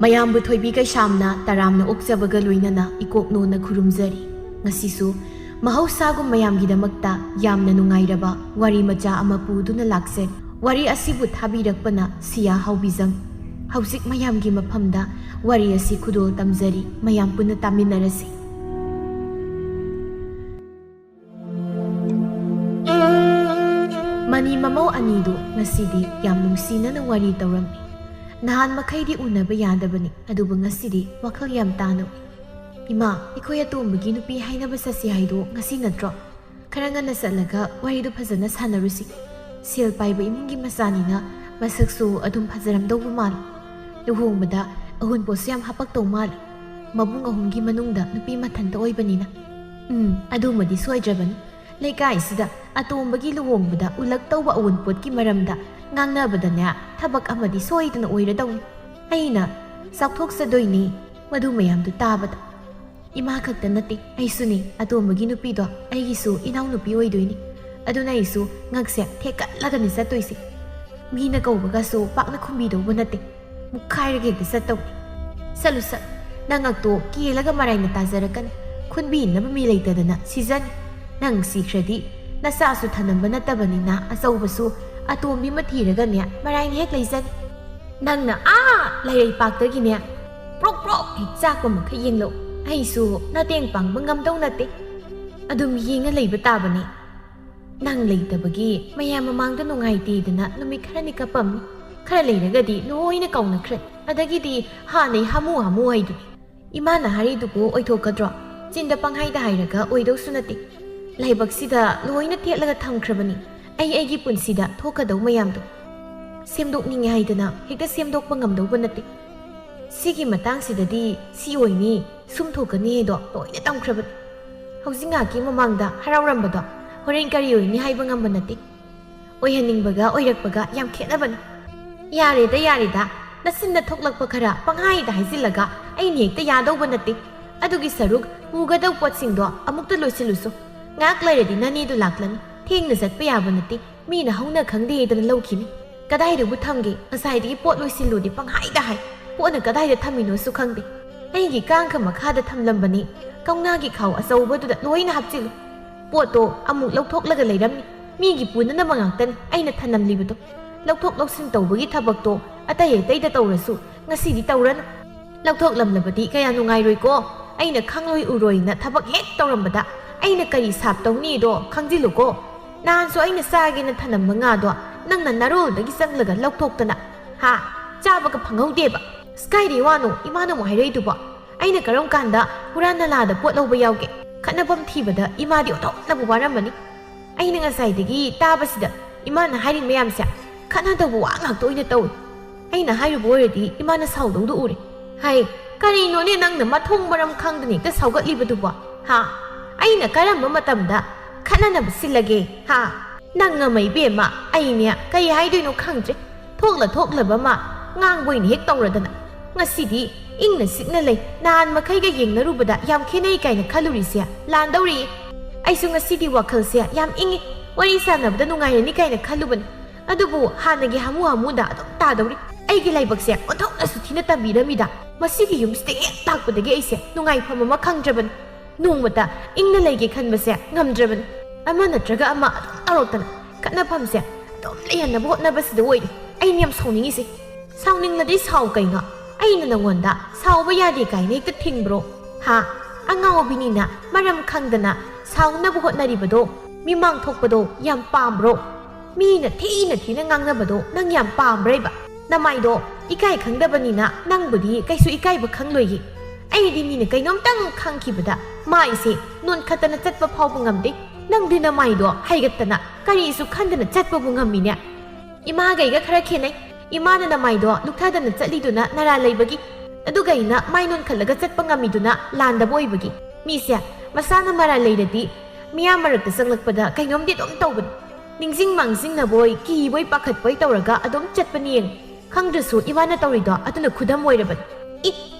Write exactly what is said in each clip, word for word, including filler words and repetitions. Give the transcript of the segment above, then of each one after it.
ꯃꯌꯥꯝꯕꯨ ꯊꯣꯏꯕꯤ ꯀꯩꯁꯥꯝꯅ ꯇꯔꯥꯝꯅ ꯑꯣꯛꯆꯕꯒ ꯂꯣꯏꯅꯅ ꯏꯀꯣꯛꯅꯣꯅ ꯈꯨꯔꯨꯝꯖꯔꯤ꯫ ꯉꯁꯤꯁꯨ ꯃꯍꯧꯁꯥꯒꯨꯝ ꯃꯌꯥꯝꯒꯤꯗꯃꯛꯇ ꯌꯥꯝꯅ ꯅꯨꯡꯉꯥꯏꯔꯕ ꯋꯥꯔꯤ ꯃꯆꯥ ꯑꯃ ꯄꯨꯗꯨꯅ ꯂꯥꯛꯆꯔꯤ꯫ ꯋꯥꯔꯤ ꯑꯁꯤꯕꯨ ꯊꯥꯕꯤꯔꯛꯄꯅ ꯁꯤꯌꯥ ꯍꯥꯎꯕꯤꯖꯝ꯫ ꯍꯧꯖꯤꯛ ꯃꯌꯥꯝꯒꯤ ꯃꯐꯝꯗ ꯋꯥꯔꯤ ꯑꯁꯤ ꯈꯨꯗꯣꯜ ꯇꯝꯖꯔꯤ, ꯃꯌꯥꯝ ꯄꯨꯟꯅ ꯇꯥꯃꯤꯟꯅꯔꯁꯤ꯫ ꯃꯅꯤ ꯃꯃꯧ ꯑꯅꯤꯗꯨ ꯉꯁꯤꯗꯤ ꯌꯥꯝ ꯅꯨꯡꯁꯤꯅꯅ ꯋꯥꯔꯤ ꯇꯧꯔꯝꯃꯤ꯫ ꯅꯍꯥꯟ ꯃꯈꯩꯗꯤ ꯎꯅꯕ ꯌꯥꯗꯕꯅꯤ, ꯑꯗꯨꯕꯨ ꯉꯁꯤꯗꯤ ꯋꯥꯈꯜ ꯌꯥꯝ ꯇꯥꯅ ꯎꯏ꯫ "ꯏꯃꯥ, ꯑꯩꯈꯣꯏ ꯑꯇꯣꯝꯕꯒꯤ ꯅꯨꯄꯤ ꯍꯥꯏꯅꯕ ꯆꯠꯁꯤ ꯍꯥꯏꯗꯣ ꯉꯁꯤ ꯅꯠꯇ꯭ꯔꯣ? ꯈꯔ ꯉꯟꯅ ꯆꯠꯂꯒ ꯋꯥꯔꯤꯗꯨ ꯐꯖꯅ ꯁꯥꯟꯅꯔꯨꯁꯤ꯫ ꯁꯦꯜ ꯄꯥꯏꯕ ꯏꯃꯨꯡꯒꯤ ꯃꯆꯥꯅꯤꯅ ꯃꯁꯛꯁꯨ ꯑꯗꯨꯝ ꯐꯖꯔꯝꯗꯧꯕ ꯃꯥꯜꯂꯤ꯫ ꯂꯨꯍꯣꯡꯕꯗ ꯑꯍꯨꯟꯄꯣꯠꯁꯨ ꯌꯥꯝ ꯍꯥꯄꯛꯇꯧ ꯃꯥꯜꯂꯤ꯫ ꯃꯕꯨꯡ ꯑꯍꯨꯝꯒꯤ ꯃꯅꯨꯡꯗ ꯅꯨꯄꯤ ꯃꯊꯟꯇ ꯑꯣꯏꯕꯅꯤꯅ꯫" "ꯎꯝ, ꯑꯗꯨꯃꯗꯤ ꯁꯣꯏꯗ꯭ꯔꯕꯅꯤ꯫ ꯂꯩꯀꯥꯏꯁꯤꯗ ꯑꯇꯣꯝꯕꯒꯤ ꯂꯨꯍꯣꯡꯕꯗ ꯎꯂꯛꯇꯧꯕ ꯑꯋꯨꯟꯄꯣꯠꯀꯤ ꯃꯔꯝꯗ ꯉꯥꯡꯅꯕꯗꯅꯦ, ꯊꯕꯛ ꯑꯃꯗꯤ ꯁꯣꯏꯗꯅ ꯑꯣꯏꯔꯗꯧꯅꯤ꯫ ꯑꯩꯅ ꯆꯥꯎꯊꯣꯛꯆꯗꯣꯏꯅꯤ ꯃꯗꯨ ꯃꯌꯥꯝꯗꯨ ꯇꯥꯕꯗ꯫ ꯏꯃꯥ ꯈꯛꯇ ꯅꯠꯇꯦ, ꯑꯩꯁꯨꯅꯤ꯫ ꯑꯇꯣꯝꯕꯒꯤ ꯅꯨꯄꯤꯗꯣ ꯑꯩꯒꯤꯁꯨ ꯏꯅꯥꯎꯅꯨꯄꯤ ꯑꯣꯏꯗꯣꯏꯅꯤ꯫ ꯑꯗꯨꯅ ꯑꯩꯁꯨ ꯉꯛꯁꯦ ꯊꯦꯛꯀꯠꯂꯒꯅꯤ ꯆꯠꯇꯣꯏꯁꯦ꯫ ꯃꯤꯅ ꯀꯧꯕꯒꯁꯨ ꯄꯥꯛꯅ ꯈꯨꯝꯕꯤꯗꯧꯕ ꯅꯠꯇꯦ꯫ ꯃꯨꯛꯈꯥꯏꯔꯒ ꯍꯦꯛꯇ ꯆꯠꯇꯧꯅꯤ꯫ ꯆꯠꯂꯨ, ꯆꯠꯂꯨ꯫ ꯅꯪ ꯉꯛꯇꯣ ꯀꯦꯜꯂꯒ ꯃꯔꯥꯏꯅ ꯇꯥꯖꯔꯛꯀꯅꯤ꯫ ꯈꯨꯟꯕꯤꯅꯕ ꯃꯤ ꯂꯩꯇꯗꯅ ꯁꯤꯖꯅꯤ꯫ ꯅꯪ ꯁꯤꯈ꯭ꯔꯗꯤ ꯅꯆꯥꯁꯨ ꯊꯅꯝꯕ ꯅꯠꯇꯕꯅꯤꯅ ꯑꯆꯧꯕꯁꯨ ꯑꯇꯣꯝꯕꯤ ꯑꯃ ꯊꯤꯔꯒꯅꯦ ꯃꯔꯥꯏꯅ ꯍꯦꯛ ꯂꯩꯖꯅꯤ꯫ ꯅꯪꯅ ꯑꯥ ꯂꯩꯔꯩꯄꯥꯛꯇꯒꯤꯅꯦ ꯄ꯭ꯔꯣꯛ ꯄ꯭ꯔꯣꯛ ꯍꯦꯛ ꯆꯥꯛꯄ ꯃꯈꯩ ꯌꯦꯡꯂꯛꯎ꯫ ꯑꯩꯁꯨ ꯅꯇꯦꯡ ꯄꯥꯡꯕ ꯉꯝꯗꯧ ꯅꯠꯇꯦ꯫ ꯑꯗꯨꯝ ꯌꯦꯡꯉ ꯂꯩꯕ ꯇꯥꯕꯅꯤ꯫ ꯅꯪ ꯂꯩꯇꯕꯒꯤ ꯃꯌꯥꯝ ꯃꯃꯥꯡꯗ ꯅꯨꯡꯉꯥꯏꯇꯦꯗꯅ ꯅꯨꯃꯤꯠ ꯈꯔꯅꯤ ꯀꯞꯄꯝꯃꯤ꯫ ꯈꯔ ꯂꯩꯔꯒꯗꯤ ꯂꯣꯏꯅ ꯀꯥꯎꯅꯈ꯭ꯔꯦ꯫ ꯑꯗꯒꯤꯗꯤ ꯍꯥꯟꯅꯩ ꯍꯥꯃꯨ ꯍꯥꯃꯨ ꯍꯥꯏꯗꯨꯅꯤ꯫ ꯏꯃꯥꯅ ꯍꯥꯏꯔꯤꯗꯨꯕꯨ ꯑꯣꯏꯊꯣꯛꯀꯗ꯭ꯔꯣ? ꯆꯤꯟꯗ ꯄꯪꯍꯥꯏꯗ ꯍꯥꯏꯔꯒ ꯑꯣꯏꯗꯧꯁꯨ ꯅꯠꯇꯦ꯫ ꯂꯥꯏꯕꯛꯁꯤꯗ ꯂꯣꯏꯅ ꯊꯦꯠꯂꯒ ꯊꯝꯈ꯭ꯔꯕꯅꯤ ꯑꯩ ꯑꯩꯒꯤ ꯄꯨꯟꯁꯤꯗ ꯊꯣꯛꯀꯗꯧ ꯃꯌꯥꯝꯗꯣ꯫ ꯁꯦꯝꯗꯣꯛꯅꯤꯡꯉꯦ ꯍꯥꯏꯗꯅ ꯍꯦꯛꯇ ꯁꯦꯝꯗꯣꯛꯄ ꯉꯝꯗꯧꯕ ꯅꯠꯇꯦ꯫ ꯁꯤꯒꯤ ꯃꯇꯥꯡꯁꯤꯗꯗꯤ ꯁꯤ ꯑꯣꯏꯅꯤ, ꯁꯨꯝ ꯊꯣꯛꯀꯅꯤ ꯍꯥꯏꯗꯣ ꯂꯣꯏꯅ ꯇꯝꯈ꯭ꯔꯕꯅꯤ꯫ ꯍꯧꯖꯤꯛ ꯉꯥꯏꯍꯥꯛꯀꯤ ꯃꯃꯥꯡꯗ ꯍꯔꯥꯎꯔꯝꯕꯗꯣ ꯍꯣꯔꯦꯟ ꯀꯔꯤ ꯑꯣꯏꯅꯤ ꯍꯥꯏꯕ ꯉꯝꯕ ꯅꯠꯇꯦ꯫ ꯑꯣꯏꯍꯟꯅꯤꯡꯕꯒ ꯑꯣꯏꯔꯛꯄꯒ ꯌꯥꯝ ꯈꯦꯠꯅꯕꯅꯤ꯫ ꯌꯥꯔꯦꯗ, ꯌꯥꯔꯦꯗ, ꯅꯆꯤꯟꯗ ꯊꯣꯛꯂꯛꯄ ꯈꯔ ꯄꯪꯍꯥꯏꯗ ꯍꯥꯏꯖꯤꯜꯂꯒ ꯑꯩꯅ ꯍꯦꯛꯇ ꯌꯥꯗꯧꯕ ꯅꯠꯇꯦ꯫ ꯑꯗꯨꯒꯤ ꯁꯔꯨꯛ ꯄꯨꯒꯗꯧ ꯄꯣꯠꯁꯤꯡꯗꯣ ꯑꯃꯨꯛꯇ ꯂꯣꯏꯁꯤꯜꯂꯨꯁꯣ꯫ ꯉꯥꯏꯍꯥꯛ ꯂꯩꯔꯗꯤ ꯅꯅꯦꯗꯨ ꯂꯥꯛꯂꯅꯤ꯫ ꯊꯦꯡꯅ ꯆꯠꯄ ꯌꯥꯕ ꯅꯠꯇꯦ꯫ ꯃꯤꯅ ꯍꯧꯅ ꯈꯪꯗꯦꯗꯅ ꯂꯧꯈꯤꯅꯤ꯫ ꯀꯗꯥꯏꯗꯕꯨ ꯊꯝꯒꯦ? ꯉꯁꯥꯏꯗꯒꯤ ꯄꯣꯠ ꯂꯣꯏꯁꯤꯜꯂꯨꯗꯤ ꯄꯪꯍꯥꯏꯗ ꯍꯥꯏ꯫ ꯄꯣꯠꯅ ꯀꯗꯥꯏꯗ ꯊꯝꯃꯤꯅꯣꯁꯨ ꯈꯪꯗꯦ꯫ ꯑꯩꯒꯤ ꯀꯥꯡꯈ ꯃꯈꯥꯗ ꯊꯝꯂꯝꯕꯅꯤ꯫ ꯀꯧꯅꯥꯒꯤ ꯈꯥꯎ ꯑꯆꯧꯕꯗꯨꯗ ꯂꯣꯏꯅ ꯍꯥꯞꯆꯤꯜꯂꯨ꯫ ꯄꯣꯠꯇꯣ ꯑꯃꯨꯛ ꯂꯧꯊꯣꯛꯂꯒ ꯂꯩꯔꯝꯃꯤ꯫ ꯃꯤꯒꯤ ꯄꯨꯅꯅꯕ ꯉꯥꯛꯇꯅꯤ ꯑꯩꯅ ꯊꯅꯝꯂꯤꯕꯗꯣ꯫ ꯂꯧꯊꯣꯛ ꯂꯧꯁꯤꯟ ꯇꯧꯕꯒꯤ ꯊꯕꯛꯇꯣ ꯑꯇꯩ ꯑꯇꯩꯗ ꯇꯧꯔꯁꯨ ꯉꯁꯤꯗꯤ ꯇꯧꯔꯅꯨ꯫ ꯂꯧꯊꯣꯛꯂꯝꯂꯕꯗꯤ ꯀꯌꯥ ꯅꯨꯡꯉꯥꯏꯔꯣꯏꯀꯣ꯫ ꯑꯩꯅ ꯈꯪꯂꯣꯏ ꯎꯔꯣꯏꯅ ꯊꯕꯛ ꯍꯦꯛ ꯇꯧꯔꯝꯕꯗ ꯑꯩꯅ ꯀꯔꯤ ꯁꯥꯞ ꯇꯧꯅꯤꯗꯣ ꯈꯪꯖꯤꯜꯂꯨꯀꯣ꯫ ꯅꯍꯥꯟꯁꯨ ꯑꯩꯅ ꯆꯥꯒꯦꯅ ꯊꯅꯝꯕ ꯉꯥꯗꯣ ꯅꯪꯅ ꯅꯔꯣꯜꯗꯒꯤ ꯆꯪꯂꯒ ꯂꯧꯊꯣꯛꯇꯅ, ꯍꯥ, ꯆꯥꯕꯒ ꯐꯪꯍꯧꯗꯦꯕ꯫ ꯑꯁ, ꯀꯥꯏꯗꯩ ꯋꯥꯅꯣ ꯏꯃꯥꯅ ꯑꯃꯨꯛ ꯍꯥꯏꯔꯛꯏꯗꯨꯕꯣ? ꯑꯩꯅ ꯀꯔꯝ ꯀꯥꯟꯗ ꯍꯨꯔꯥꯟ ꯅꯂꯥꯗ ꯄꯣꯠ ꯂꯧꯕ ꯌꯥꯎꯒꯦ? ꯈꯠꯅꯐꯝ ꯊꯤꯕꯗ ꯏꯃꯥꯗꯤ ꯑꯣꯟꯊꯣꯛꯅꯕꯨ ꯋꯥꯔꯝꯃꯅꯤ꯫ ꯑꯩꯅ ꯉꯁꯥꯏꯗꯒꯤ ꯇꯥꯕꯁꯤꯗ ꯏꯃꯥꯅ ꯍꯥꯏꯔꯤ ꯃꯌꯥꯝꯁꯦ ꯈꯠꯅꯗꯧꯕ ꯋꯥ ꯉꯥꯛꯇ ꯑꯣꯏꯅ ꯇꯧꯏ꯫ ꯑꯩꯅ ꯍꯥꯏꯔꯨꯕ ꯑꯣꯏꯔꯗꯤ ꯏꯃꯥꯅ ꯁꯥꯎꯗꯧꯗꯨ ꯎꯔꯦ꯫ ꯍꯥꯏ, ꯀꯔꯤꯅꯣꯅꯦ ꯅꯪꯅ ꯃꯊꯣꯡ ꯃꯔꯝ ꯈꯪꯗꯅ ꯍꯦꯛꯇ ꯁꯥꯎꯒꯠꯂꯤꯕꯗꯨꯕꯣ? ꯍꯥ? ꯑꯩꯅ ꯀꯔꯝꯕ ꯃꯇꯝꯗ ꯈꯠꯅꯅꯕ ꯁꯤꯜꯂꯒꯦ? ꯍꯥ? ꯅꯪ ꯑꯃ ꯏꯕꯦꯝꯃ, ꯑꯩꯅꯦ ꯀꯩ ꯍꯥꯏꯗꯣꯏꯅꯣ ꯈꯪꯗ꯭ꯔꯦ꯫ ꯊꯣꯛꯂ ꯊꯣꯛꯂꯕ ꯑꯃ ꯉꯥꯡꯕ ꯑꯣꯏꯅ ꯍꯦꯛ ꯇꯧꯔꯗꯅ꯫ ꯉꯁꯤꯗꯤ ꯏꯪꯅ ꯆꯤꯛꯅ ꯂꯩ, ꯅꯍꯥꯟ ꯃꯈꯩꯒ ꯌꯦꯡꯅꯔꯨꯕꯗ ꯌꯥꯝ ꯈꯦꯠꯅꯩ ꯀꯥꯏꯅ ꯈꯜꯂꯨꯔꯤꯁꯦ ꯂꯥꯟꯗꯧꯔꯤ꯫ ꯑꯩꯁꯨ ꯉꯁꯤꯗꯤ ꯋꯥꯈꯜꯁꯦ ꯌꯥꯝ ꯏꯪꯉꯤ, ꯋꯥꯔꯤ ꯁꯥꯟꯅꯕꯗ ꯅꯨꯡꯉꯥꯏꯔꯅꯤ ꯀꯥꯏꯅ ꯈꯜꯂꯨꯕꯅꯤ꯫ ꯑꯗꯨꯕꯨ ꯍꯥꯟꯅꯒꯤ ꯍꯥꯃꯨ ꯍꯥꯃꯨꯗ ꯑꯗꯨꯝ ꯇꯥꯗꯧꯔꯤ꯫ ꯑꯩꯒꯤ ꯂꯥꯏꯕꯛꯁꯦ ꯑꯣꯟꯊꯣꯛꯅꯁꯨ ꯊꯤꯅ ꯇꯝꯕꯤꯔꯝꯃꯤꯗ꯫ ꯃꯁꯤꯒꯤ ꯌꯨꯝꯁꯤꯗ ꯍꯦꯛ ꯂꯥꯛꯄꯗꯒꯤ ꯑꯩꯁꯦ ꯅꯨꯡꯉꯥꯏꯐꯝ ꯑꯃ ꯈꯪꯗ꯭ꯔꯕꯅꯤ꯫ ꯅꯣꯡꯃꯇ ꯏꯪꯅ ꯂꯩꯒꯦ ꯈꯟꯕꯁꯦ ꯉꯝꯗ꯭ꯔꯕꯅꯤ꯫ ꯑꯃ ꯅꯠꯇ꯭ꯔꯒ ꯑꯃ ꯑꯗꯨꯝ ꯇꯧꯔꯛꯇꯅ ꯈꯠꯅꯐꯝꯁꯦ ꯑꯗꯨꯝ ꯂꯩꯍꯟꯅꯕ ꯍꯣꯠꯅꯕꯁꯤꯗ ꯑꯣꯏꯔꯦ ꯑꯩꯅ ꯌꯥꯝ ꯁꯥꯎꯅꯤꯡꯉꯤꯁꯦ꯫ ꯁꯥꯎꯅꯤꯡꯂꯗꯤ ꯁꯥꯎ ꯀꯩꯅꯣ? ꯑꯩꯅ ꯅꯉꯣꯟꯗ ꯁꯥꯎꯕ ꯌꯥꯗꯦ ꯀꯥꯏꯅ ꯍꯦꯛꯇ ꯊꯤꯡꯕ꯭ꯔꯣ? ꯍꯥ? ꯑꯉꯥꯎꯕꯤꯅꯤꯅ ꯃꯔꯝ ꯈꯪꯗꯅ ꯁꯥꯎꯅꯕ ꯍꯣꯠꯅꯔꯤꯕꯗꯣ, ꯃꯤꯃꯥꯡ ꯊꯣꯛꯄꯗꯣ ꯌꯥꯝ ꯄꯥꯝꯕ꯭ꯔꯣ? ꯃꯤꯅ ꯊꯤꯅ ꯊꯤꯅ ꯉꯥꯡꯅꯕꯗꯣ ꯅꯪ ꯌꯥꯝ ꯄꯥꯝꯕ꯭ꯔꯩꯕ? ꯅꯃꯥꯏꯗꯣ ꯏꯀꯥꯏ ꯈꯪꯗꯕꯅꯤꯅ ꯅꯪꯕꯨꯗꯤ ꯀꯩꯁꯨ ꯏꯀꯥꯏꯕ ꯈꯪꯂꯣꯏꯌꯦ꯫ ꯑꯩꯗꯤ ꯃꯤꯅ ꯀꯩꯅꯣꯝꯇꯪ ꯈꯪꯈꯤꯕꯗ ꯃꯥꯏꯁꯦ ꯅꯣꯟꯈꯠꯇꯅ ꯆꯠꯄ ꯐꯥꯎꯕ ꯉꯝꯗꯦ꯫ ꯅꯪꯗꯤ ꯅꯃꯥꯏꯗꯣ ꯍꯩꯒꯠꯇꯅ ꯀꯔꯤꯁꯨ ꯈꯟꯗꯅ ꯆꯠꯄꯕꯨ ꯉꯝꯃꯤꯅꯦ꯫ ꯏꯃꯥꯒꯩꯒ ꯈꯔ ꯈꯦꯠꯅꯩ꯫ ꯏꯃꯥꯅ ꯅꯃꯥꯏꯗꯣ ꯂꯨꯛꯊꯗꯅ ꯆꯠꯂꯤꯗꯨꯅ ꯅꯔꯥ ꯂꯩꯕꯒꯤ, ꯑꯗꯨꯒ ꯑꯩꯅ ꯃꯥꯏ ꯅꯣꯟꯈꯠꯂꯒ ꯆꯠꯄ ꯉꯝꯃꯤꯗꯨꯅ ꯂꯥꯟꯗꯕ ꯑꯣꯏꯕꯒꯤ꯫ ꯃꯤꯁꯦ ꯃꯁꯥꯅ ꯃꯔꯥ ꯂꯩꯔꯗꯤ ꯃꯤꯌꯥꯝ ꯃꯔꯛꯇ ꯆꯪꯂꯛꯄꯗ ꯀꯩꯅꯣꯝꯗꯤ ꯑꯗꯨꯝ ꯇꯧꯕꯅꯤ꯫ ꯅꯤꯡꯁꯤꯡ ꯃꯥꯡꯖꯤꯡꯅꯕꯣꯏ, ꯀꯤꯕꯣꯏ ꯄꯥꯈꯠꯄꯣꯏ ꯇꯧꯔꯒ ꯑꯗꯨꯝ ꯆꯠꯄꯅꯤ ꯌꯦꯡꯉꯨ꯫ ꯈꯪꯗ꯭ꯔꯁꯨ ꯏꯃꯥꯅ ꯇꯧꯔꯤꯗꯣ ꯑꯗꯨꯅ ꯈꯨꯗꯝ ꯑꯣꯏꯔꯕꯅꯤ꯫ ꯏ!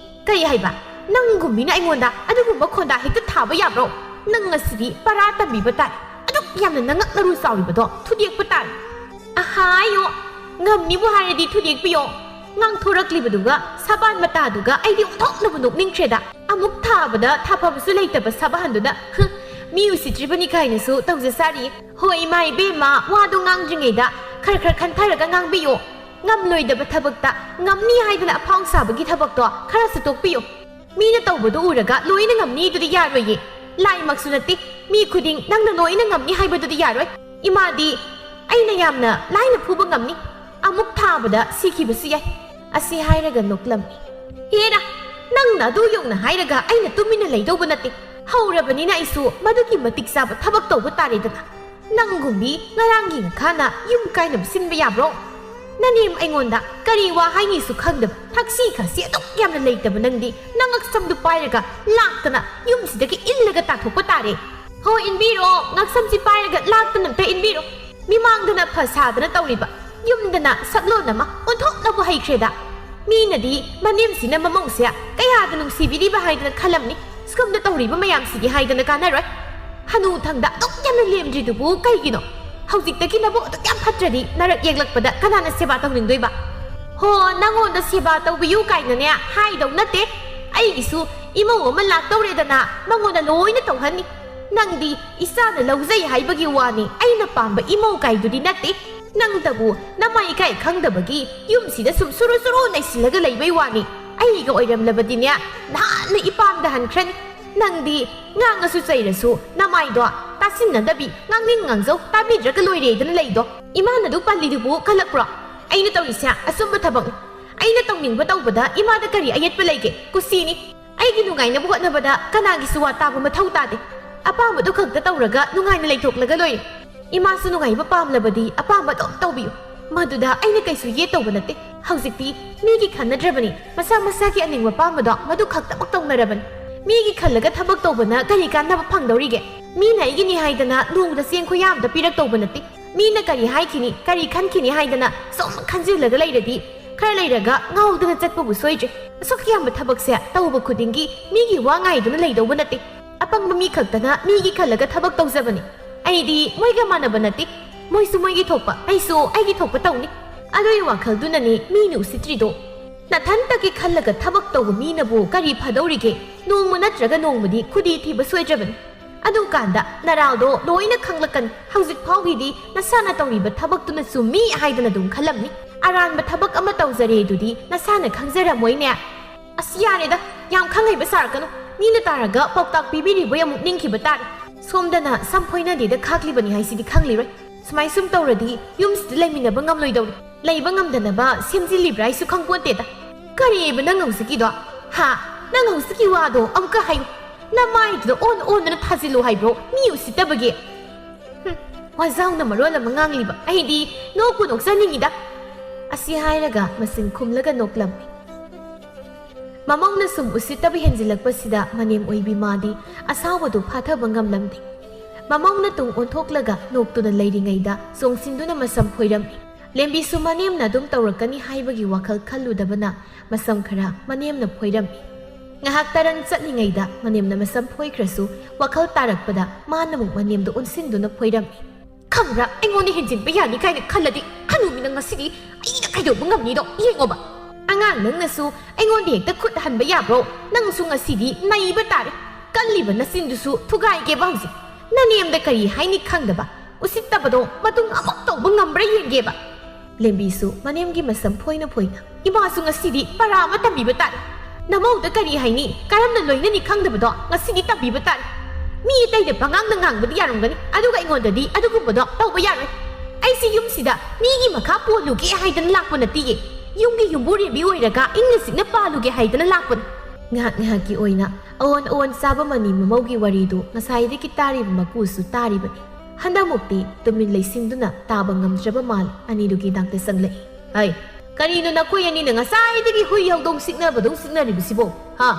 ꯀꯩ ꯍꯥꯏꯕ? ꯅꯪꯒꯨꯝꯕꯤꯅ ꯑꯩꯉꯣꯟꯗ ꯑꯗꯨꯒꯨꯝꯕ ꯈꯣꯟꯗꯥ ꯍꯦꯛꯇ ꯊꯥꯕ ꯌꯥꯕ꯭ꯔꯣ? ꯅꯪ ꯉꯁꯤꯗꯤ ꯄꯔꯥ ꯇꯝꯕꯤꯕ ꯇꯥꯔꯦ꯫ ꯑꯗꯨꯛ ꯌꯥꯝꯅ ꯅꯉꯛ ꯅꯔꯨ ꯆꯥꯎꯔꯤꯕꯗꯣ ꯊꯨꯗꯦꯛꯄ ꯇꯥꯔꯦ꯫ ꯑꯍꯥꯌꯣ, ꯉꯝꯅꯤꯕꯨ ꯍꯥꯏꯔꯗꯤ ꯊꯨꯗꯦꯛꯄꯤꯌꯣ꯫ ꯉꯥꯡꯊꯣꯔꯛꯂꯤꯕꯗꯨꯒ ꯁꯕꯥꯟ ꯃꯇꯥꯗꯨꯒ ꯑꯩꯗꯤ ꯑꯣꯟꯊꯣꯛꯅꯕꯨ ꯅꯣꯛꯅꯤꯡꯈ꯭ꯔꯦꯗ꯫ ꯑꯃꯨꯛ ꯊꯥꯕꯗ ꯊꯥꯐꯕꯁꯨ ꯂꯩꯇꯕ ꯁꯕꯥꯟꯗꯨꯅ, ꯍꯨꯝ, ꯃꯤ ꯎꯁꯤꯠꯇ꯭ꯔꯤꯕꯅꯤ ꯀꯥꯏꯅꯁꯨ ꯇꯧꯖꯁꯥꯔꯤ꯫ ꯍꯣꯏ, ꯏꯃꯥ ꯏꯕꯦꯝꯃ, ꯋꯥꯗꯣ ꯉꯥꯡꯗ꯭ꯔꯤꯉꯩꯗ ꯈꯔ ꯈꯔ ꯈꯟꯊꯔꯒ ꯉꯥꯡꯕꯤꯌꯣ꯫ ꯉꯝꯂꯣꯏꯗꯕ ꯊꯕꯛꯇ ꯉꯝꯅꯤ ꯍꯥꯏꯗꯅ ꯑꯐꯥꯎ ꯁꯥꯕꯒꯤ ꯊꯕꯛꯇꯣ ꯈꯔꯁꯨ ꯇꯣꯛꯄꯤꯌꯨ꯫ ꯃꯤꯅ ꯇꯧꯕꯗꯨ ꯎꯔꯒ ꯂꯣꯏꯅ ꯉꯝꯅꯤꯗꯨꯗꯤ ꯌꯥꯔꯣꯏꯌꯦ꯫ ꯂꯥꯏꯃꯛꯁꯨ ꯅꯠꯇꯦ, ꯃꯤ ꯈꯨꯗꯤꯡ ꯅꯪꯅ ꯂꯣꯏꯅ ꯉꯝꯅꯤ ꯍꯥꯏꯕꯗꯨꯗꯤ ꯌꯥꯔꯣꯏ꯫ ꯏꯃꯥꯗꯤ ꯑꯩꯅ ꯌꯥꯝꯅ ꯂꯥꯏꯅ ꯐꯨꯕ ꯉꯝꯅꯤ꯫ ꯑꯃꯨꯛ ꯊꯥꯕꯗ ꯁꯤꯈꯤꯕꯁꯨ ꯌꯥꯏ꯫ ꯑꯁꯤ ꯍꯥꯏꯔꯒ ꯅꯣꯛꯂꯝꯃꯤ꯫ ꯍꯦꯔꯥ, ꯅꯪꯅ ꯑꯗꯨ ꯌꯧꯅ ꯍꯥꯏꯔꯒ ꯑꯩꯅ ꯇꯨꯃꯤꯟꯅ ꯂꯩꯗꯧꯕ ꯅꯠꯇꯦ꯫ ꯍꯧꯔꯕꯅꯤꯅ ꯑꯩꯁꯨ ꯃꯗꯨꯒꯤ ꯃꯇꯤꯛ ꯆꯥꯕ ꯊꯕꯛ ꯇꯧꯕ ꯇꯥꯔꯦꯗꯅ꯫ ꯅꯪꯒꯨꯝꯕꯤ ꯉꯔꯥꯡꯒꯤ ꯉꯈꯥꯅ ꯌꯨꯝ ꯀꯥꯏꯅꯕ ꯁꯤꯟꯕ ꯌꯥꯕ꯭ꯔꯣ? ꯅꯅꯦꯝ ꯑꯩꯉꯣꯟꯗ ꯀꯔꯤ ꯋꯥ ꯍꯥꯏꯅꯤꯁꯨ ꯈꯪꯗꯕ ꯊꯛꯁꯤ ꯈꯥꯁꯤ ꯑꯗꯨꯛ ꯌꯥꯝꯅ ꯂꯩꯇꯕ ꯅꯪꯗꯤ ꯅꯉꯛꯁꯝꯗꯨ ꯄꯥꯏꯔꯒ ꯂꯥꯛꯇꯅ ꯌꯨꯝꯁꯤꯗꯒꯤ ꯏꯜꯂꯒ ꯇꯥꯟꯊꯣꯛꯄ ꯇꯥꯔꯦ꯫ ꯍꯣ, ꯏꯟꯕꯤꯔꯣ, ꯉꯛꯁꯝꯁꯤ ꯄꯥꯏꯔꯒ ꯂꯥꯛꯇꯅ ꯑꯝꯇ ꯏꯟꯕꯤꯔꯣ꯫ ꯃꯤꯃꯥꯡꯗꯅ ꯐ ꯁꯥꯗꯅ ꯇꯧꯔꯤꯕ, ꯌꯨꯝꯗꯅ ꯁꯛꯂꯣꯟ ꯑꯃ ꯑꯣꯟꯊꯣꯛꯅꯕꯨ ꯍꯩꯈ꯭ꯔꯦꯗ꯫ ꯃꯤꯅꯗꯤ ꯃꯅꯦꯝꯁꯤꯅ ꯃꯃꯧꯁꯦ ꯀꯌꯥꯗ ꯅꯨꯡꯁꯤꯕꯤꯔꯤꯕ ꯍꯥꯏꯗꯅ ꯈꯜꯂꯝꯅꯤ꯫ ꯁ꯭ꯀꯨꯜꯗ ꯇꯧꯔꯤꯕ ꯃꯌꯥꯝꯁꯤꯗꯤ ꯍꯥꯏꯗꯅ ꯀꯥꯟꯅꯔꯣꯏ꯫ ꯍꯅꯨꯊꯪꯗ ꯑꯗꯨꯛ ꯌꯥꯝꯅ ꯂꯦꯝꯗ꯭ꯔꯤꯗꯨꯕꯨ ꯀꯩꯒꯤꯅꯣ? ꯍꯧꯖꯤꯛꯇꯒꯤ ꯅꯕꯨꯛ ꯑꯗꯨꯛ ꯌꯥꯝ ꯐꯠꯇ꯭ꯔꯗꯤ ꯅꯔꯛ ꯌꯦꯛꯂꯛꯄꯗ ꯀꯅꯥꯅ ꯁꯦꯕꯥ ꯇꯧꯅꯤꯡꯗꯣꯏꯕ? ꯍꯣ, ꯅꯪꯉꯣꯟꯗ ꯁꯦꯕꯥ ꯇꯧꯕꯤꯌꯨ ꯀꯥꯏꯅꯅꯦ ꯍꯥꯏꯗꯧ ꯅꯠꯇꯦ꯫ ꯑꯩꯒꯤꯁꯨ ꯏꯃꯧ ꯑꯃ ꯂꯥꯛꯇꯧꯔꯦꯗꯅ ꯃꯉꯣꯟꯗ ꯂꯣꯏꯅ ꯇꯧꯍꯟꯅꯤ꯫ ꯅꯪꯗꯤ ꯏꯆꯥꯅ ꯂꯧꯖꯩ ꯍꯥꯏꯕꯒꯤ ꯋꯥꯅꯤ, ꯑꯩꯅ ꯄꯥꯝꯕ ꯏꯃꯧ ꯀꯥꯏꯗꯨꯗꯤ ꯅꯠꯇꯦ꯫ ꯅꯪꯇꯕꯨ ꯅꯃꯥ ꯏꯀꯥꯏ ꯈꯪꯗꯕꯒꯤ ꯌꯨꯝꯁꯤꯗ ꯁꯨꯝ ꯁꯨꯔꯨ ꯁꯨꯔꯨ ꯅꯩꯁꯤꯜꯂꯒ ꯂꯩꯕꯩ ꯋꯥꯅꯤ꯫ ꯑꯩꯒ ꯑꯣꯏꯔꯝꯂꯕꯗꯤꯅꯦ ꯅꯍꯥꯟꯅ ꯏꯄꯥꯝꯗ ꯍꯟꯈ꯭ꯔꯅꯤ꯫ ꯅꯪꯗꯤ ꯉꯥꯡꯉꯁꯨ ꯆꯩꯔꯁꯨ ꯅꯃꯥꯏꯗꯣ ꯇꯥꯁꯤꯟꯅꯗꯕꯤ ꯉꯥꯡꯅꯤꯡ ꯉꯥꯡꯖꯧ, ꯇꯥꯕꯤꯗ꯭ꯔꯒ ꯂꯣꯏꯔꯦꯗꯅ ꯂꯩꯗꯣ꯫ ꯏꯃꯥꯅ ꯑꯗꯨ ꯄꯜꯂꯤꯗꯨꯕꯨ ꯀꯜꯂꯛꯄ꯭ꯔꯣ? ꯑꯩꯅ ꯇꯧꯔꯤꯁꯦ ꯑꯆꯨꯝꯕ ꯊꯕꯛꯅꯤ꯫ ꯑꯩꯅ ꯇꯧꯅꯤꯡꯕ ꯇꯧꯕꯗ ꯏꯃꯥꯗ ꯀꯔꯤ ꯑꯌꯦꯠꯄ ꯂꯩꯒꯦ? ꯀꯨꯁꯤꯅꯤ꯫ ꯑꯩꯒꯤ ꯅꯨꯡꯉꯥꯏꯅꯕ ꯍꯣꯠꯅꯕꯗ ꯀꯅꯥꯒꯤꯁꯨ ꯋꯥ ꯇꯥꯕ ꯃꯊꯧ ꯇꯥꯗꯦ꯫ ꯑꯄꯥꯝꯕꯗꯨ ꯈꯛꯇ ꯇꯧꯔꯒ ꯅꯨꯡꯉꯥꯏꯅ ꯂꯩꯊꯣꯛꯂꯒ ꯂꯣꯏꯔꯦ꯫ ꯏꯃꯥꯁꯨ ꯅꯨꯡꯉꯥꯏꯕ ꯄꯥꯝꯂꯕꯗꯤ ꯑꯄꯥꯝꯕ ꯑꯗꯨꯝ ꯇꯧꯕꯤꯌꯨ꯫ ꯃꯗꯨꯗ ꯑꯩꯅ ꯀꯩꯁꯨ ꯌꯦꯠꯇꯧꯕ ꯅꯠꯇꯦ꯫ ꯍꯧꯖꯤꯛꯇꯤ ꯃꯤꯒꯤ ꯈꯟꯅꯗ꯭ꯔꯕꯅꯤ, ꯃꯁꯥ ꯃꯁꯥꯒꯤ ꯑꯅꯤꯡꯕ ꯄꯥꯝꯕꯗꯣ ꯃꯗꯨ ꯈꯛꯇꯃꯛ ꯇꯧꯅꯔꯕꯅꯤ꯫ ꯃꯤꯒꯤ ꯈꯜꯂꯒ ꯊꯕꯛ ꯇꯧꯕꯅ ꯀꯔꯤ ꯀꯥꯟꯅꯕ ꯐꯪꯗꯧꯔꯤꯒꯦ? ꯃꯤꯅ ꯑꯩꯒꯤꯅꯤ ꯍꯥꯏꯗꯅ ꯅꯣꯡꯃꯗ ꯆꯦꯡ ꯈꯨꯌꯥ ꯑꯝꯇ ꯄꯤꯔꯛꯇꯧꯕ ꯅꯠꯇꯦ꯫ ꯃꯤꯅ ꯀꯔꯤ ꯍꯥꯏꯈꯤꯅꯤ, ꯀꯔꯤ ꯈꯟꯈꯤꯅꯤ ꯍꯥꯏꯗꯅ ꯁꯨꯝ ꯈꯟꯖꯤꯜꯂꯒ ꯂꯩꯔꯗꯤ ꯈꯔ ꯂꯩꯔꯒ ꯉꯥꯎꯗꯅ ꯆꯠꯄꯕꯨ ꯁꯣꯏꯗ꯭ꯔꯦ꯫ ꯑꯁꯨꯛ ꯌꯥꯝꯕ ꯊꯕꯛꯁꯦ ꯇꯧꯕ ꯈꯨꯗꯤꯡꯒꯤ ꯃꯤꯒꯤ ꯋꯥ ꯉꯥꯏꯗꯨꯅ ꯂꯩꯗꯧꯕ ꯅꯠꯇꯦ꯫ ꯑꯄꯪꯕ ꯃꯤ ꯈꯛꯇꯅ ꯃꯤꯒꯤ ꯈꯜꯂꯒ ꯊꯕꯛ ꯇꯧꯖꯕꯅꯤ꯫ ꯑꯩꯗꯤ ꯃꯣꯏꯒ ꯃꯥꯟꯅꯕ ꯅꯠꯇꯦ꯫ ꯃꯣꯏꯁꯨ ꯃꯣꯏꯒꯤ ꯊꯣꯛꯄ, ꯑꯩꯁꯨ ꯑꯩꯒꯤ ꯊꯣꯛꯄ ꯇꯧꯅꯤ꯫ ꯑꯗꯨꯒꯤ ꯋꯥꯈꯜꯗꯨꯅꯅꯦ ꯃꯤꯅ ꯎꯁꯤꯠꯇ꯭ꯔꯤꯗꯣ꯫ ꯅꯊꯟꯇꯒꯤ ꯈꯜꯂꯒ ꯊꯕꯛ ꯇꯧꯕ ꯃꯤꯅꯕꯨ ꯀꯔꯤ ꯐꯗꯧꯔꯤꯒꯦ? ꯅꯣꯡꯃ ꯅꯠꯇ꯭ꯔꯒ ꯅꯣꯡꯃꯗꯤ ꯈꯨꯗꯤ ꯊꯤꯕ ꯁꯣꯏꯗ꯭ꯔꯕꯅꯤ꯫ ꯑꯗꯨꯀꯥꯟꯗ ꯅꯔꯥꯜꯗꯣ ꯂꯣꯏꯅ ꯈꯪꯂꯛꯀꯅꯤ꯫ ꯍꯧꯖꯤꯛ ꯐꯥꯎꯒꯤꯗꯤ ꯅꯁꯥꯅ ꯇꯧꯔꯤꯕ ꯊꯕꯛꯇꯨꯅ ꯆꯨꯝꯃꯤ ꯍꯥꯏꯗꯅ ꯑꯗꯨꯝ ꯈꯜꯂꯝꯅꯤ꯫ ꯑꯔꯥꯟꯕ ꯊꯕꯛ ꯑꯃ ꯇꯧꯖꯔꯦ ꯑꯗꯨꯗꯤ ꯅꯁꯥꯅ ꯈꯪꯖꯔꯝꯃꯣꯏꯅꯦ꯫ ꯑꯁ, ꯌꯥꯔꯦꯗ, ꯌꯥꯝ ꯈꯪꯍꯩꯕ ꯁꯥꯔꯛꯀꯅꯨ꯫ ꯃꯤꯅ ꯇꯥꯔꯒ ꯄꯥꯎꯇꯥꯛ ꯄꯤꯕꯤꯔꯤꯕꯣꯏ ꯑꯃꯨꯛ ꯅꯤꯡꯈꯤꯕ ꯇꯥꯔꯦ꯫ ꯁꯣꯝꯗꯅ ꯁꯝꯐꯣꯏꯅꯗꯦꯗ ꯈꯥꯛꯂꯤꯕꯅꯤ ꯍꯥꯏꯁꯤꯗꯤ ꯈꯪꯂꯤꯔꯣꯏ꯫ ꯁꯨꯃꯥꯏ ꯁꯨꯝ ꯇꯧꯔꯗꯤ ꯌꯨꯝꯁꯤꯗ ꯂꯩꯃꯤꯟꯅꯕ ꯉꯝꯂꯣꯏꯗꯧꯔꯤ꯫ ꯂꯩꯕ ꯉꯝꯗꯅꯕ ꯁꯦꯝꯖꯤꯜꯂꯤꯕ꯭ꯔꯥ ꯍꯥꯏꯁꯨ ꯈꯪꯄꯣꯟꯇꯦꯗ꯫ ꯀꯔꯤꯕ ꯅꯪ ꯍꯧꯖꯤꯛꯀꯤꯗꯣ? ꯍꯥ? ꯅꯪ ꯍꯧꯖꯤꯛꯀꯤ ꯋꯥꯗꯣ ꯑꯃꯨꯛꯀ ꯍꯥꯏꯌꯨ꯫ ꯅꯃꯥꯏꯗꯨꯗ ꯑꯣꯟ ꯑꯣꯟꯗꯅ ꯊꯥꯖꯤꯜꯂꯨ ꯍꯥꯏꯕ꯭ꯔꯣ, ꯃꯤ ꯎꯁꯤꯠꯇꯕꯒꯤ? ꯍꯨꯝ, ꯋꯥꯖꯥꯎꯅ ꯃꯔꯣꯜ ꯑꯃ ꯉꯥꯡꯂꯤꯕ꯫ ꯑꯩꯗꯤ ꯅꯣꯛꯄꯨ ꯅꯣꯛꯆꯅꯤꯡꯉꯤꯗ꯫ ꯑꯁꯤ ꯍꯥꯏꯔꯒ ꯃꯆꯤꯟ ꯈꯨꯝꯂꯒ ꯅꯣꯛꯂꯝꯃꯤ꯫ ꯃꯃꯧꯅ ꯁꯨꯝ ꯎꯁꯤꯠꯇꯕ ꯍꯦꯟꯖꯤꯜꯂꯛꯄꯁꯤꯗ ꯃꯅꯦꯝ ꯑꯣꯏꯕꯤ ꯃꯥꯗꯤ ꯑꯁꯥꯎꯕꯗꯨ ꯐꯥꯊꯕ ꯉꯝꯂꯝꯗꯦ꯫ ꯃꯃꯧꯅ ꯇꯨꯡ ꯑꯣꯟꯊꯣꯛꯂꯒ ꯅꯣꯛꯇꯨꯅ ꯂꯩꯔꯤꯉꯩꯗ ꯆꯣꯡꯁꯤꯟꯗꯨꯅ ꯃꯁꯝ ꯐꯣꯏꯔꯝꯃꯤ꯫ ꯂꯦꯝꯕꯤꯁꯨ ꯃꯅꯦꯝꯅ ꯑꯗꯨꯝ ꯇꯧꯔꯛꯀꯅꯤ ꯍꯥꯏꯕꯒꯤ ꯋꯥꯈꯜ ꯈꯜꯂꯨꯗꯕꯅ ꯃꯁꯝ ꯈꯔ ꯃꯅꯦꯝꯅ ꯐꯣꯏꯔꯝꯃꯤ꯫ ꯉꯥꯏꯍꯥꯛ ꯇꯔꯪ ꯆꯠꯂꯤꯉꯩꯗ ꯃꯅꯦꯝꯅ ꯃꯁꯝ ꯐꯣꯏꯈ꯭ꯔꯁꯨ ꯋꯥꯈꯜ ꯇꯥꯔꯛꯄꯗ ꯃꯥꯅ ꯑꯃꯨꯛ ꯃꯅꯦꯝꯗ ꯑꯣꯟꯁꯤꯟꯗꯨꯅ ꯐꯣꯏꯔꯝꯃꯤ꯫ ꯈꯪꯕ꯭ꯔꯥ, ꯑꯩꯉꯣꯟꯗ ꯍꯦꯟꯖꯤꯟꯕ ꯌꯥꯅꯤ ꯀꯥꯏꯅ ꯈꯜꯂꯗꯤ ꯍꯅꯨꯕꯤꯅ ꯉꯁꯤꯗꯤ ꯑꯩꯅ ꯀꯩꯗꯧꯕ ꯉꯝꯅꯤꯗꯣ ꯌꯦꯡꯉꯣꯕ꯫ ꯑꯉꯥꯡ ꯅꯪꯅꯁꯨ ꯑꯩꯉꯣꯟꯗ ꯍꯦꯛꯇ ꯈꯨꯠ ꯍꯟꯕ ꯌꯥꯕ꯭ꯔꯣ? ꯅꯪꯁꯨ ꯉꯁꯤꯗꯤ ꯅꯩꯕ ꯇꯥꯔꯦ꯫ ꯀꯜꯂꯤꯕ ꯅꯆꯤꯟꯗꯨꯁꯨ ꯊꯨꯒꯥꯏꯒꯦꯕ ꯍꯧꯖꯤꯛ꯫ ꯅꯅꯦꯝꯗ ꯀꯔꯤ ꯍꯥꯏꯅꯤ ꯈꯪꯗꯕ꯫ ꯎꯁꯤꯠꯇꯕꯗꯣ ꯃꯇꯨꯡ ꯑꯃꯨꯛ ꯇꯧꯕ ꯉꯝꯕ꯭ꯔꯥ ꯌꯦꯡꯒꯦꯕ꯫ ꯂꯦꯝꯕꯤꯁꯨ ꯃꯅꯦꯝꯒꯤ ꯃꯁꯝ ꯐꯣꯏꯅ ꯐꯣꯏꯅ, "ꯏꯃꯥꯁꯨ ꯉꯁꯤꯗꯤ ꯄꯔꯥ ꯑꯃ ꯇꯝꯕꯤꯕ ꯇꯥꯔꯦ꯫ ꯅꯃꯧꯗ ꯀꯔꯤ ꯍꯥꯏꯅꯤ, ꯀꯔꯝꯅ ꯂꯣꯏꯅꯅꯤ ꯈꯪꯗꯕꯗꯣ ꯉꯁꯤꯗꯤ ꯇꯝꯕꯤꯕ ꯇꯥꯔꯦ꯫ ꯃꯤ ꯑꯇꯩꯗ ꯄꯉꯥꯡꯗ ꯉꯥꯡꯕꯗꯤ ꯌꯥꯔꯝꯒꯅꯤ, ꯑꯗꯨꯒ ꯑꯩꯉꯣꯟꯗꯗꯤ ꯑꯗꯨꯒꯨꯝꯕꯗꯣ ꯇꯧꯕ ꯌꯥꯔꯣꯏ꯫ ꯑꯩꯁꯤ ꯌꯨꯝꯁꯤꯗ ꯃꯤꯒꯤ ꯃꯈꯥ ꯄꯣꯜꯂꯨꯒꯦ ꯍꯥꯏꯗꯅ ꯂꯥꯛꯄ ꯅꯠꯇꯤꯌꯦ꯫ ꯌꯨꯝꯒꯤ ꯌꯨꯝꯕꯨꯔꯦꯝꯕꯤ ꯑꯣꯏꯔꯒ ꯏꯪꯅ ꯆꯤꯛꯅ ꯄꯥꯜꯂꯨꯒꯦ ꯍꯥꯏꯗꯅ ꯂꯥꯛꯄꯅꯤ꯫" ꯉꯥꯏꯍꯥꯛ ꯉꯥꯏꯍꯥꯛꯀꯤ ꯑꯣꯏꯅ ꯑꯑꯣꯟ ꯑꯑꯣꯟ ꯆꯥꯕ ꯃꯅꯤ ꯃꯃꯧꯒꯤ ꯋꯥꯔꯤꯗꯨ ꯉꯁꯥꯏꯗꯒꯤ ꯇꯥꯔꯤꯕ ꯃꯀꯨꯁꯨ ꯇꯥꯔꯤꯕꯅꯤ꯫ ꯍꯟꯗꯛꯃꯨꯛꯇꯤ ꯇꯨꯃꯤꯟ ꯂꯩꯁꯤꯟꯗꯨꯅ ꯇꯥꯕ ꯉꯝꯗ꯭ꯔꯕ ꯃꯥꯜꯂꯦ꯫ ꯑꯅꯤꯗꯨꯒꯤ ꯅꯥꯛꯇ ꯆꯪꯂꯛꯏ꯫ "ꯍꯩ, ꯀꯔꯤꯅꯣ ꯅꯈꯣꯏ ꯑꯅꯤꯅ ꯉꯁꯥꯏꯗꯒꯤ ꯍꯨꯏ ꯍꯧꯗꯣꯡ ꯁꯤꯛꯅꯕꯗꯧ ꯁꯤꯛꯅꯔꯤꯕꯁꯤꯕꯣ? ꯍꯥ?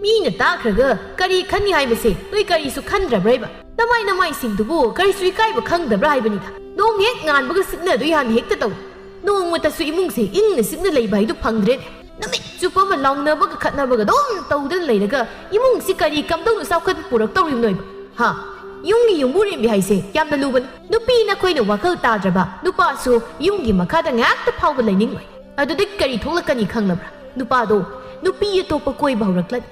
ꯃꯤꯅ ꯇꯥꯈ꯭ꯔꯒ ꯀꯔꯤ ꯈꯟꯅꯤ ꯍꯥꯏꯕꯁꯦ ꯅꯣꯏ ꯀꯔꯤꯁꯨ ꯈꯟꯗ꯭ꯔꯕ꯭ꯔꯥ ꯍꯥꯏꯕ? ꯅꯃꯥꯏ ꯅꯃꯥꯏꯁꯤꯡꯗꯨꯕꯨ ꯀꯔꯤꯁꯨ ꯏꯀꯥꯏꯕ ꯈꯪꯗꯕ꯭ꯔꯥ ꯍꯥꯏꯕꯅꯤꯗ꯫ ꯅꯣꯡ ꯍꯦꯛ ꯉꯥꯟꯕꯒ ꯁꯤꯛꯅꯗꯣꯏ ꯍꯥꯟꯅ ꯍꯦꯛꯇ ꯇꯧ꯫ ꯅꯣꯡꯃꯇꯁꯨ ꯏꯃꯨꯡꯁꯦ ꯏꯪꯅ ꯆꯤꯛꯅ ꯂꯩꯕ ꯍꯥꯏꯗꯨ ꯐꯪꯗ꯭ꯔꯦꯅꯦ꯫ ꯅꯨꯃꯤꯠ ꯆꯨꯞꯄ ꯑꯃ ꯂꯥꯎꯅꯕꯒ ꯈꯠꯅꯕꯒ ꯑꯗꯨꯝ ꯇꯧꯗꯨꯅ ꯂꯩꯔꯒ ꯏꯃꯨꯡꯁꯤ ꯀꯔꯤ ꯀꯝꯗꯧꯅ ꯆꯥꯎꯈꯠꯄ ꯄꯨꯔꯛꯇꯧꯔꯤꯕꯅꯣꯏꯕ? ꯍꯥ? ꯌꯨꯝꯒꯤ ꯌꯨꯝꯕꯨꯔꯦꯝꯕꯤ ꯍꯥꯏꯁꯦ ꯌꯥꯝꯅ ꯂꯨꯕꯅꯤ꯫ ꯅꯨꯄꯤ ꯅꯈꯣꯏꯅ ꯋꯥꯈꯜ ꯇꯥꯗ꯭ꯔꯕ ꯅꯨꯄꯥꯁꯨ ꯌꯨꯝꯒꯤ ꯃꯈꯥꯗ ꯉꯥꯛꯇ ꯐꯥꯎꯕ ꯂꯩꯅꯤꯡꯉꯣꯏ꯫ ꯑꯗꯨꯗꯤ ꯀꯔꯤ ꯊꯣꯛꯂꯛꯀꯅꯤ ꯈꯪꯂꯕ꯭ꯔꯥ? ꯅꯨꯄꯥꯗꯣ ꯅꯨꯄꯤ ꯑꯇꯣꯞꯄ ꯀꯣꯏꯕ ꯍꯧꯔꯛꯂꯅꯤ꯫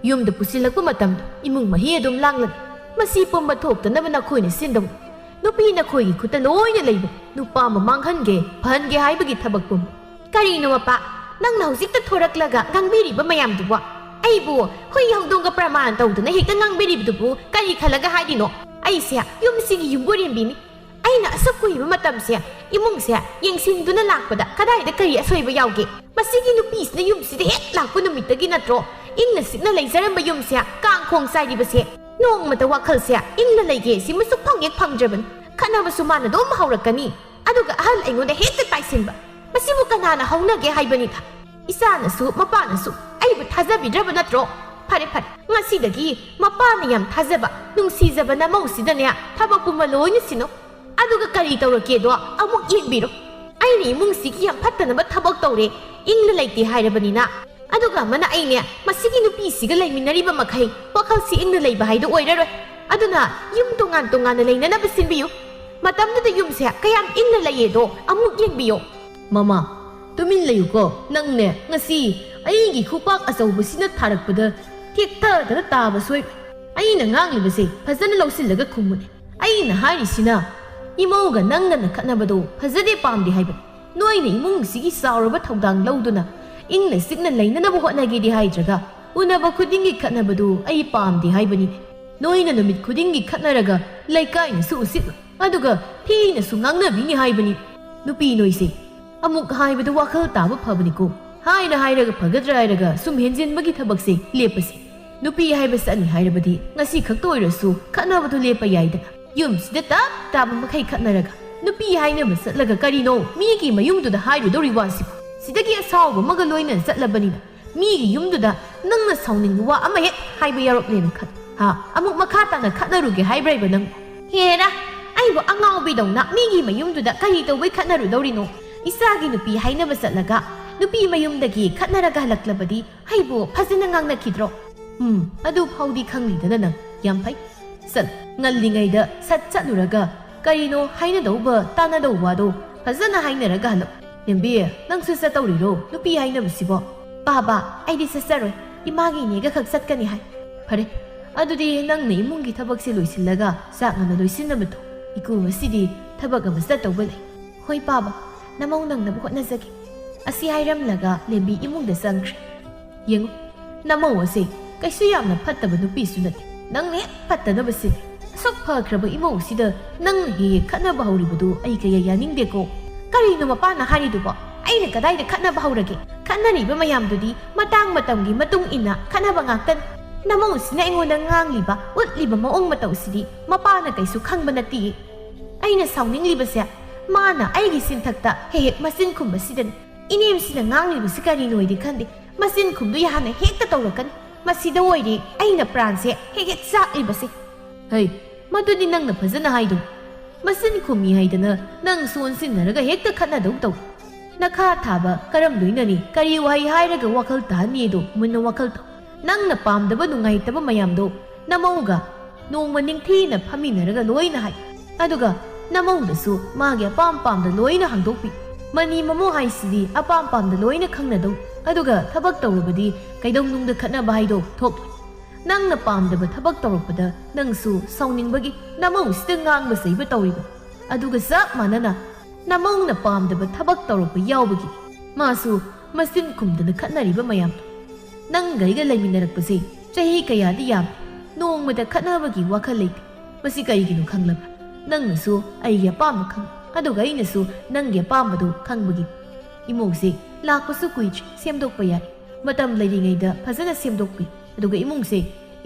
ꯌꯨꯝꯗ ꯄꯨꯁꯤꯜꯂꯛꯄ ꯃꯇꯝꯗ ꯏꯃꯨꯡ ꯃꯍꯤ ꯑꯗꯨꯝ ꯂꯥꯡꯂꯅꯤ꯫ ꯃꯁꯤ ꯄꯨꯝꯕ ꯊꯣꯛꯇꯅꯕ ꯅꯈꯣꯏꯅ ꯁꯤꯟꯗꯧꯅꯤ꯫ ꯅꯨꯄꯤ ꯅꯈꯣꯏꯒꯤ ꯈꯨꯠꯇ ꯂꯣꯏꯅ ꯂꯩꯕ꯫ ꯅꯨꯄꯥ ꯑꯃ ꯃꯥꯡꯍꯟꯒꯦ, ꯐꯍꯟꯒꯦ ꯍꯥꯏꯕꯒꯤ ꯊꯕꯛ ꯄꯨꯝꯕ꯫ ꯀꯔꯤꯅꯣ ꯃꯄꯥ? ꯅꯪꯅ ꯍꯧꯖꯤꯛꯇ ꯊꯣꯔꯛꯂꯒ ꯉꯥꯡꯕꯤꯔꯤꯕ ꯃꯌꯥꯝꯗꯨꯕꯣ? ꯑꯩꯕꯨ ꯍꯨꯏ ꯍꯧꯗꯣꯡꯒ ꯄ꯭ꯔꯃꯥꯟ ꯇꯧꯗꯨꯅ ꯍꯦꯛꯇ ꯉꯥꯡꯕꯤꯔꯤꯕꯗꯨꯕꯨ ꯀꯔꯤ ꯈꯜꯂꯒ ꯍꯥꯏꯔꯤꯅꯣ? ꯑꯩꯁꯦ ꯌꯨꯝꯁꯤꯒꯤ ꯌꯨꯝꯕꯨꯔꯦꯝꯕꯤꯅꯤ꯫ ꯑꯩꯅ ꯑꯁꯨꯛ ꯀꯨꯏꯕ ꯃꯇꯝꯁꯦ ꯏꯃꯨꯡꯁꯦ ꯌꯦꯡꯁꯤꯟꯗꯨꯅ ꯂꯥꯛꯄꯗ ꯀꯗꯥꯏꯗ ꯀꯔꯤ ꯑꯁꯣꯏꯕ ꯌꯥꯎꯒꯦ? ꯃꯁꯤꯒꯤ ꯅꯨꯄꯤꯁꯤꯅ ꯌꯨꯝꯁꯤꯗ ꯍꯦꯛ ꯂꯥꯛꯄ ꯅꯨꯃꯤꯠꯇꯒꯤ ꯅꯠꯇ꯭ꯔꯣ ꯏꯪꯅ ꯆꯤꯛꯅ ꯂꯩꯖꯔꯝꯕ ꯌꯨꯝꯁꯦ ꯀꯥꯡꯈꯣꯡ ꯆꯥꯏꯔꯤꯕꯁꯦ? ꯅꯣꯡꯃꯇ ꯋꯥꯈꯜꯁꯦ ꯏꯪꯅ ꯂꯩꯒꯦ ꯁꯤꯃꯁꯨ ꯐꯪ ꯍꯦꯛ ꯐꯪꯗ꯭ꯔꯕꯅꯤ꯫ ꯈꯠꯅꯕꯁꯨ ꯃꯥꯅ ꯑꯗꯨꯝ ꯍꯧꯔꯛꯀꯅꯤ꯫ ꯑꯗꯨꯒ ꯑꯍꯜ ꯑꯩꯉꯣꯟꯗ ꯍꯦꯛꯇ ꯇꯥꯏꯁꯤꯟꯕ꯫ ꯃꯁꯤꯕꯨ ꯀꯅꯥꯅ ꯍꯧꯅꯒꯦ ꯍꯥꯏꯕꯅꯤꯗ? ꯏꯆꯥꯅꯁꯨ ꯃꯄꯥꯅꯁꯨ ꯑꯩꯕꯨ ꯊꯥꯖꯕꯤꯗ꯭ꯔꯕ ꯅꯠꯇ꯭ꯔꯣ? ꯐꯔꯦ, ꯐꯔꯦ, ꯉꯁꯤꯗꯒꯤ ꯃꯄꯥꯅ ꯌꯥꯝ ꯊꯥꯖꯕ, ꯅꯨꯡꯁꯤꯖꯕ ꯅꯃꯧꯁꯤꯗꯅꯦ ꯊꯕꯛ ꯄꯨꯝꯕ ꯂꯣꯏꯅ ꯁꯤꯟꯅꯧ꯫ ꯑꯗꯨꯒ ꯀꯔꯤ ꯇꯧꯔꯛꯀꯦꯗꯣ ꯑꯃꯨꯛ ꯌꯦꯡꯕꯤꯔꯣ꯫ ꯑꯩꯅ ꯏꯃꯨꯡꯁꯤꯒꯤ ꯌꯥꯝ ꯐꯠꯇꯅꯕ ꯊꯕꯛ ꯇꯧꯔꯦ, ꯏꯪꯅ ꯂꯩꯇꯦ ꯍꯥꯏꯔꯕꯅꯤꯅ꯫ ꯑꯗꯨꯒ ꯑꯃꯅ ꯑꯩꯅꯦ ꯃꯁꯤꯒꯤ ꯅꯨꯄꯤꯁꯤꯒ ꯂꯩꯃꯤꯟꯅꯔꯤꯕ ꯃꯈꯩ ꯋꯥꯈꯜꯁꯤ ꯏꯪꯅ ꯂꯩꯕ ꯍꯥꯏꯗꯣ ꯑꯣꯏꯔꯔꯣꯏ꯫ ꯑꯗꯨꯅ ꯌꯨꯝ ꯇꯣꯉꯥꯟ ꯇꯣꯉꯥꯟꯅ ꯂꯩꯅꯅꯕ ꯁꯤꯟꯕꯤꯌꯨ꯫ ꯃꯇꯝꯗꯨꯗ ꯌꯨꯝꯁꯦ ꯀꯌꯥꯝ ꯏꯪꯅ ꯂꯩꯌꯦꯗꯣ ꯑꯃꯨꯛ ꯌꯦꯡꯕꯤꯌꯣ꯫ ꯃꯃꯥ, ꯇꯨꯃꯤꯟ ꯂꯩꯌꯨꯀꯣ꯫ ꯅꯪꯅꯦ ꯉꯁꯤ ꯑꯩꯒꯤ ꯈꯨꯄꯥꯛ ꯑꯆꯧꯕꯁꯤꯅ ꯊꯥꯔꯛꯄꯗ ꯊꯦꯛꯊꯗꯅ ꯇꯥꯕ ꯁꯣꯏꯔꯣꯏ꯫ ꯑꯩꯅ ꯉꯥꯡꯂꯤꯕꯁꯦ ꯐꯖꯅ ꯂꯧꯁꯤꯜꯂꯒ ꯈꯨꯝꯃꯨꯅꯦ꯫ ꯑꯩꯅ ꯍꯥꯏꯔꯤꯁꯤꯅ ꯏꯃꯧꯒ ꯅꯪꯒꯅ ꯈꯠꯅꯕꯗꯣ ꯐꯖꯗꯦ, ꯄꯥꯝꯗꯦ ꯍꯥꯏꯕꯅꯤ꯫ ꯅꯣꯏꯅ ꯏꯃꯨꯡꯁꯤꯒꯤ ꯆꯥꯎꯔꯕ ꯊꯧꯗꯥꯡ ꯂꯧꯗꯨꯅ ꯏꯪꯅ ꯆꯤꯛꯅ ꯂꯩꯅꯅꯕ ꯍꯣꯠꯅꯒꯦꯗꯤ ꯍꯥꯏꯗ꯭ꯔꯒ ꯎꯅꯕ ꯈꯨꯗꯤꯡꯒꯤ ꯈꯠꯅꯕꯗꯨ ꯑꯩ ꯄꯥꯝꯗꯦ ꯍꯥꯏꯕꯅꯤ꯫ ꯅꯣꯏꯅ ꯅꯨꯃꯤꯠ ꯈꯨꯗꯤꯡꯒꯤ ꯈꯠꯅꯔꯒ ꯂꯩꯀꯥꯏꯅꯁꯨ ꯎꯁꯤꯠꯂꯣꯏ, ꯑꯗꯨꯒ ꯊꯤꯅꯁꯨ ꯉꯥꯡꯅꯕꯤꯅꯤ ꯍꯥꯏꯕꯅꯤ꯫ ꯅꯨꯄꯤ ꯅꯣꯏꯁꯦ ꯑꯃꯨꯛ ꯍꯥꯏꯕꯗ ꯋꯥꯈꯜ ꯇꯥꯕ ꯐꯕꯅꯤꯀꯣ꯫ ꯍꯥꯏꯅ ꯍꯥꯏꯔꯒ ꯐꯒꯗ꯭ꯔꯥ ꯍꯥꯏꯔꯒ ꯁꯨꯝ ꯍꯦꯟꯖꯤꯟꯕꯒꯤ ꯊꯕꯛꯁꯦ ꯂꯦꯞꯄꯁꯤ꯫ ꯅꯨꯄꯤ ꯍꯥꯏꯕ ꯆꯠꯅꯤ ꯍꯥꯏꯔꯕꯗꯤ ꯉꯁꯤ ꯈꯛꯇ ꯑꯣꯏꯔꯁꯨ ꯈꯠꯅꯕꯗꯨ ꯂꯦꯞꯄ ꯌꯥꯏꯗꯅ꯫ ꯌꯨꯝꯁꯤꯗ ꯇꯞ ꯇꯥꯕ ꯃꯈꯩ ꯈꯠꯅꯔꯒ ꯅꯨꯄꯤ ꯍꯥꯏꯅꯕ ꯆꯠꯂꯒ ꯀꯔꯤꯅꯣ ꯃꯤꯒꯤ ꯃꯌꯨꯝꯗꯨꯗ ꯍꯥꯏꯔꯨꯗꯧꯔꯤ ꯋꯥꯁꯤꯕꯨ? ꯁꯤꯗꯒꯤ ꯑꯁꯥꯎꯕ ꯑꯃꯒ ꯂꯣꯏꯅꯅ ꯆꯠꯂꯕꯅꯤꯅ ꯃꯤꯒꯤ ꯌꯨꯝꯗꯨꯗ ꯅꯪꯅ ꯁꯥꯎꯅꯤꯡꯕ ꯋꯥ ꯑꯃ ꯍꯦꯛ ꯍꯥꯏꯕ ꯌꯥꯎꯔꯛꯂꯦꯅ ꯈꯜ꯫ ꯍꯥ? ꯑꯃꯨꯛ ꯃꯈꯥ ꯇꯥꯅ ꯈꯠꯅꯔꯨꯒꯦ ꯍꯥꯏꯕ꯭ꯔꯥ ꯏꯕ ꯅꯪ? ꯍꯦꯔꯥ, ꯑꯩꯕꯨ ꯑꯉꯥꯎꯕꯤꯗꯧꯅ ꯃꯤꯒꯤ ꯃꯌꯨꯝꯗꯨꯗ ꯀꯔꯤ ꯇꯧꯕꯩ ꯈꯠꯅꯔꯨꯗꯧꯔꯤꯅꯣ? ꯏꯆꯥꯒꯤ ꯅꯨꯄꯤ ꯍꯥꯏꯅꯕ ꯆꯠꯂꯒ ꯅꯨꯄꯤ ꯃꯌꯨꯝꯗꯒꯤ ꯈꯠꯅꯔꯒ ꯍꯜꯂꯛꯂꯕꯗꯤ ꯑꯩꯕꯨ ꯐꯖꯅ ꯉꯥꯡꯅꯈꯤꯗ꯭ꯔꯣ? ꯎꯝ, ꯑꯗꯨ ꯐꯥꯎꯗꯤ ꯈꯪꯂꯤꯗꯅ ꯅꯪ꯫ ꯌꯥꯝ ꯐꯩ꯫ ꯆꯠ, ꯉꯜꯂꯤꯉꯩꯗ ꯁꯠ ꯆꯠꯂꯨꯔꯒ ꯀꯔꯤꯅꯣ ꯍꯥꯏꯅꯗꯧꯕ ꯇꯥꯅꯗꯧꯕ ꯋꯥꯗꯣ ꯐꯖꯅ ꯍꯥꯏꯅꯔꯒ ꯍꯜꯂꯛꯎ꯫ ꯂꯦꯝꯕꯤ, ꯅꯪꯁꯨ ꯆꯠꯇꯧꯔꯤꯔꯣ ꯅꯨꯄꯤ ꯍꯥꯏꯅꯕꯁꯤꯕꯣ? ꯕꯥꯕꯥ, ꯑꯩꯗꯤ ꯆꯠꯆꯔꯣꯏ꯫ ꯏꯃꯥꯒꯤ ꯏꯅꯦꯒ ꯈꯛ ꯆꯠꯀꯅꯤ ꯍꯥꯏ꯫ ꯐꯔꯦ, ꯑꯗꯨꯗꯤ ꯅꯪꯅ ꯏꯃꯨꯡꯒꯤ ꯊꯕꯛꯁꯦ ꯂꯣꯏꯁꯤꯜꯂꯒ ꯆꯥꯛ ꯉꯟꯅ ꯂꯣꯏꯁꯤꯟꯅꯕ ꯇꯧ꯫ ꯏꯀꯨ ꯉꯁꯤꯗꯤ ꯊꯕꯛ ꯑꯃ ꯆꯠꯇꯧꯕ ꯂꯩ꯫ ꯍꯣꯏ ꯄꯥꯕ, ꯅꯃꯧ ꯅꯪꯅꯕ ꯍꯣꯠꯅꯖꯒꯦ꯫ ꯑꯁꯤ ꯍꯥꯏꯔꯝꯂꯒ ꯂꯦꯝꯕꯤ ꯏꯃꯨꯡꯗ ꯆꯪꯈ꯭ꯔꯦ꯫ ꯌꯦꯡꯉꯨ, ꯅꯃꯧ ꯑꯁꯦ ꯀꯩꯁꯨ ꯌꯥꯝꯅ ꯐꯠꯇꯕ ꯅꯨꯄꯤꯁꯨ ꯅꯠꯇꯦ꯫ ꯅꯪꯅ ꯍꯦꯛ ꯐꯠꯇꯅꯕ ꯁꯤꯜꯂꯤ꯫ ꯑꯁꯨꯛ ꯐꯈ꯭ꯔꯕ ꯏꯃꯧꯁꯤꯗ ꯅꯪꯅ ꯍꯦꯛ ꯍꯦꯛ ꯈꯠꯅꯕ ꯍꯧꯔꯤꯕꯗꯨ ꯑꯩ ꯀꯌꯥ ꯌꯥꯅꯤꯡꯗꯦꯀꯣ꯫ ꯀꯔꯤꯅꯣ ꯃꯄꯥꯅ ꯍꯥꯏꯔꯤꯗꯨꯕꯣ? ꯑꯩꯅ ꯀꯗꯥꯏꯗ ꯈꯠꯅꯕ ꯍꯧꯔꯒꯦ? ꯈꯠꯅꯔꯤꯕ ꯃꯌꯥꯝꯗꯨꯗꯤ ꯃꯇꯥꯡ ꯃꯇꯝꯒꯤ ꯃꯇꯨꯡ ꯏꯟꯅ ꯈꯠꯅꯕ ꯉꯥꯛꯇꯅꯤ꯫ ꯅꯃꯧꯁꯤꯅ ꯑꯩꯉꯣꯟꯗ ꯉꯥꯡꯂꯤꯕ, ꯎꯠꯂꯤꯕ ꯃꯑꯣꯡ ꯃꯇꯧꯁꯤꯗꯤ ꯃꯄꯥꯅ ꯀꯩꯁꯨ ꯈꯪꯕ ꯅꯠꯇꯦꯌꯦ꯫ ꯑꯩꯅ ꯁꯥꯎꯅꯤꯡꯂꯤꯕꯁꯦ ꯃꯥꯅ ꯑꯩꯒꯤ ꯆꯤꯟꯊꯛꯇ ꯍꯦꯛ ꯍꯦꯛ ꯃꯆꯤꯟ ꯈꯨꯝꯕꯁꯤꯗꯅꯤ꯫ ꯏꯅꯦꯝꯁꯤꯅ ꯉꯥꯡꯂꯤꯕꯁꯤ ꯀꯔꯤꯅꯣꯗꯤ ꯈꯪꯗꯦ, ꯃꯆꯤꯟ ꯈꯨꯝꯗꯨ ꯌꯥꯍꯟꯅ ꯍꯦꯛꯇ ꯇꯧꯔꯛꯀꯅꯤ꯫ ꯃꯁꯤꯗ ꯑꯣꯏꯔꯦ ꯑꯩꯅ ꯄ꯭ꯔꯥꯟꯁꯦ ꯍꯦꯛ ꯍꯦꯛ ꯆꯥꯛꯂꯤꯕꯁꯦ꯫ ꯍꯩ, ꯃꯗꯨꯗꯤ ꯅꯪꯅ ꯐꯖꯅ ꯍꯥꯏꯗꯣ꯫ ꯃꯆꯤꯟ ꯈꯨꯝꯃꯤ ꯍꯥꯏꯗꯅ ꯅꯪꯁꯨ ꯑꯣꯟꯁꯤꯟꯅꯔꯒ ꯍꯦꯛꯇ ꯈꯠꯅꯗꯧ ꯇꯧ꯫ ꯅꯈꯥ ꯊꯥꯕ ꯀꯔꯝꯗꯣꯏꯅꯅꯤ? ꯀꯔꯤ ꯋꯥꯍꯩ ꯍꯥꯏꯔꯒ ꯋꯥꯈꯜ ꯇꯥꯍꯟꯅꯤꯗꯣ ꯃꯨꯟꯅ ꯋꯥꯈꯜ ꯇꯧ꯫ ꯅꯪꯅ ꯄꯥꯝꯗꯕ ꯅꯨꯡꯉꯥꯏꯇꯕ ꯃꯌꯥꯝꯗꯣ ꯅꯃꯧꯒ ꯅꯣꯡꯃ ꯅꯤꯡꯊꯤꯅ ꯐꯝꯃꯤꯟꯅꯔꯒ ꯂꯣꯏꯅ ꯍꯥꯏ꯫ ꯑꯗꯨꯒ ꯅꯃꯧꯗꯁꯨ ꯃꯥꯒꯤ ꯑꯄꯥꯝ ꯄꯥꯝꯗ ꯂꯣꯏꯅ ꯍꯥꯡꯗꯣꯛꯄꯤ꯫ ꯃꯅꯤ ꯃꯃꯧ ꯍꯥꯏꯁꯤꯗꯤ ꯑꯄꯥꯝ ꯄꯥꯝꯗ ꯂꯣꯏꯅ ꯈꯪꯅꯗꯧ꯫ ꯑꯗꯨꯒ ꯊꯕꯛ ꯇꯧꯔꯕꯗꯤ ꯀꯩꯗꯧꯅꯨꯡꯗ ꯈꯠꯅꯕ ꯍꯥꯏꯗꯣ ꯊꯣꯛꯂꯣꯏ꯫ ꯅꯪꯅ ꯄꯥꯝꯗꯕ ꯊꯕꯛ ꯇꯧꯔꯛꯄꯗ ꯅꯪꯁꯨ ꯁꯥꯎꯅꯤꯡꯕꯒꯤ ꯅꯃꯧꯁꯤꯗ ꯉꯥꯡꯕ ꯆꯩꯕ ꯇꯧꯔꯤꯕ꯫ ꯑꯗꯨꯒ ꯆꯞ ꯃꯥꯟꯅꯅ ꯅꯃꯧꯅ ꯄꯥꯝꯗꯕ ꯊꯕꯛ ꯇꯧꯔꯛꯄ ꯌꯥꯎꯕꯒꯤ ꯃꯥꯁꯨ ꯃꯆꯤꯟ ꯈꯨꯝꯗꯅ ꯈꯠꯅꯔꯤꯕ ꯃꯌꯥꯝꯗꯣ꯫ ꯅꯪꯒ ꯑꯩꯒ ꯂꯩꯃꯤꯟꯅꯔꯛꯄꯁꯦ ꯆꯍꯤ ꯀꯌꯥꯗꯤ ꯌꯥꯝꯃꯤ꯫ ꯅꯣꯡꯃꯇ ꯈꯠꯅꯕꯒꯤ ꯋꯥꯈꯜ ꯂꯩꯇꯦ꯫ ꯃꯁꯤ ꯀꯔꯤꯒꯤꯅꯣ ꯈꯪꯂꯕ꯭ꯔꯥ? ꯅꯪꯅꯁꯨ ꯑꯩꯒꯤ ꯑꯄꯥꯝꯕ ꯈꯪ, ꯑꯗꯨꯒ ꯑꯩꯅꯁꯨ ꯅꯪꯒꯤ ꯑꯄꯥꯝꯕꯗꯨ ꯈꯪꯕꯒꯤ꯫ ꯏꯃꯧꯁꯦ ꯂꯥꯛꯄꯁꯨ ꯀꯨꯏꯗ꯭ꯔꯤ, ꯁꯦꯝꯗꯣꯛꯄ ꯌꯥꯏ꯫ ꯃꯇꯝ ꯂꯩꯔꯤꯉꯩꯗ ꯐꯖꯅ ꯁꯦꯝꯗꯣꯛꯄꯤ꯫ ꯑꯗꯨꯒ ꯏꯃꯨꯡꯁꯦ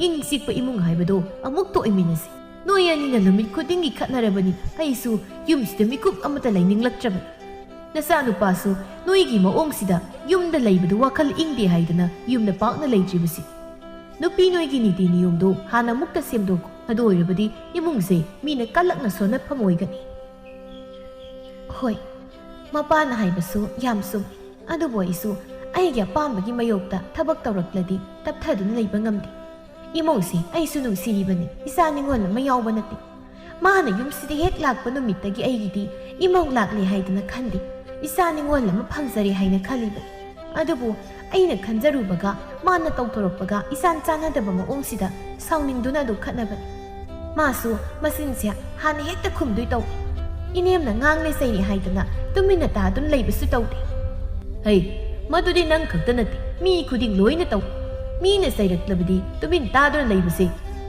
ꯏꯪ ꯆꯤꯛꯄ ꯏꯃꯨꯡ ꯍꯥꯏꯕꯗꯣ ꯑꯃꯨꯛꯇ ꯑꯣꯏꯃꯤꯟꯅꯁꯤ꯫ ꯅꯣꯏ ꯑꯅꯤꯅ ꯅꯨꯃꯤꯠ ꯈꯨꯗꯤꯡꯒꯤ ꯈꯠꯅꯔꯕꯅꯤ, ꯑꯩꯁꯨ ꯌꯨꯝꯁꯤꯗ ꯃꯤꯀꯨꯞ ꯑꯃꯠꯇ ꯂꯩꯅꯤꯡꯂꯛꯇ꯭ꯔꯕꯅꯤ꯫ ꯅꯆꯥꯅꯨꯄꯥꯁꯨ ꯅꯣꯏꯒꯤ ꯃꯑꯣꯡꯁꯤꯗ ꯌꯨꯝꯗ ꯂꯩꯕꯗꯨ ꯋꯥꯈꯜ ꯏꯪꯗꯦ ꯍꯥꯏꯗꯅ ꯌꯨꯝꯗ ꯄꯥꯛꯅ ꯂꯩꯇ꯭ꯔꯤꯕꯁꯤ꯫ ꯅꯨꯄꯤ ꯅꯣꯏꯒꯤ ꯅꯤꯇꯤ ꯅꯤꯌꯣꯝꯗꯨ ꯍꯥꯟꯅ ꯑꯃꯨꯛꯇ ꯁꯦꯝꯗꯣꯛꯎ꯫ ꯑꯗꯨ ꯑꯣꯏꯔꯕꯗꯤ ꯏꯃꯨꯡꯁꯦ ꯃꯤꯅ ꯀꯜꯂꯛꯅ ꯁꯣꯟꯅꯐꯝ ꯑꯣꯏꯒꯅꯤ꯫ ꯍꯣꯏ, ꯃꯄꯥꯅ ꯍꯥꯏꯕꯁꯨ ꯌꯥꯝ ꯆꯨꯝꯃꯤ꯫ ꯑꯗꯨꯕꯨ ꯑꯩꯁꯨ ꯑꯩꯒꯤ ꯑꯄꯥꯝꯕꯒꯤ ꯃꯥꯌꯣꯛꯇ ꯊꯕꯛ ꯇꯧꯔꯛꯂꯗꯤ ꯇꯞꯊꯗꯨꯅ ꯂꯩꯕ ꯉꯝꯗꯦ꯫ ꯏꯃꯧꯁꯤ ꯑꯩꯁꯨ ꯅꯨꯡꯁꯤꯔꯤꯕꯅꯤ, ꯏꯆꯥ ꯅꯤꯉꯣꯜ ꯑꯃ ꯌꯥꯎꯕ ꯅꯠꯇꯦ꯫ ꯃꯥꯅ ꯌꯨꯝꯁꯤꯗ ꯍꯦꯛ ꯂꯥꯛꯄ ꯅꯨꯃꯤꯠꯇꯒꯤ ꯑꯩꯒꯤꯗꯤ ꯏꯃꯧ ꯂꯥꯛꯂꯦ ꯍꯥꯏꯗꯅ ꯈꯟꯗꯦ, ꯏꯆꯥ ꯅꯤꯉꯣꯜ ꯑꯃ ꯐꯪꯖꯔꯦ ꯍꯥꯏꯅ ꯈꯜꯂꯤꯕꯅꯤ꯫ ꯑꯗꯨꯕꯨ ꯑꯩꯅ ꯈꯟꯖꯔꯨꯕꯒ ꯃꯥꯅ ꯇꯧꯊꯣꯔꯛꯄꯒ ꯏꯆꯥꯟ ꯆꯥꯟꯅꯗꯕ ꯃꯑꯣꯡꯁꯤꯗ ꯁꯥꯎꯅꯤꯡꯗꯨꯅ ꯑꯗꯨꯝ ꯈꯠꯅꯕꯅꯤ꯫ ꯃꯥꯁꯨ ꯃꯆꯤꯟꯁꯦ ꯍꯥꯟꯅ ꯍꯦꯛꯇ ꯈꯨꯝꯗꯣꯏ ꯇꯧꯏ꯫ ꯏꯅꯦꯝꯅ ꯉꯥꯡꯂꯦ ꯆꯩꯔꯦ ꯍꯥꯏꯗꯅ ꯇꯨꯃꯤꯟꯅ ꯇꯥꯗꯨꯅ ꯂꯩꯕꯁꯨ ꯇꯧꯗꯦ꯫ ꯍꯩ, ꯃꯗꯨꯗꯤ ꯅꯪ ꯈꯛꯇ ꯅꯠꯇꯦ, ꯃꯤ ꯈꯨꯗꯤꯡ ꯂꯣꯏꯅ ꯇꯧꯏ꯫ ꯃꯤꯅ ꯆꯩꯔꯛꯂꯕꯗꯤ ꯇꯨꯃꯤꯟ ꯇꯥꯗꯨꯅ ꯂꯩꯕꯁꯦ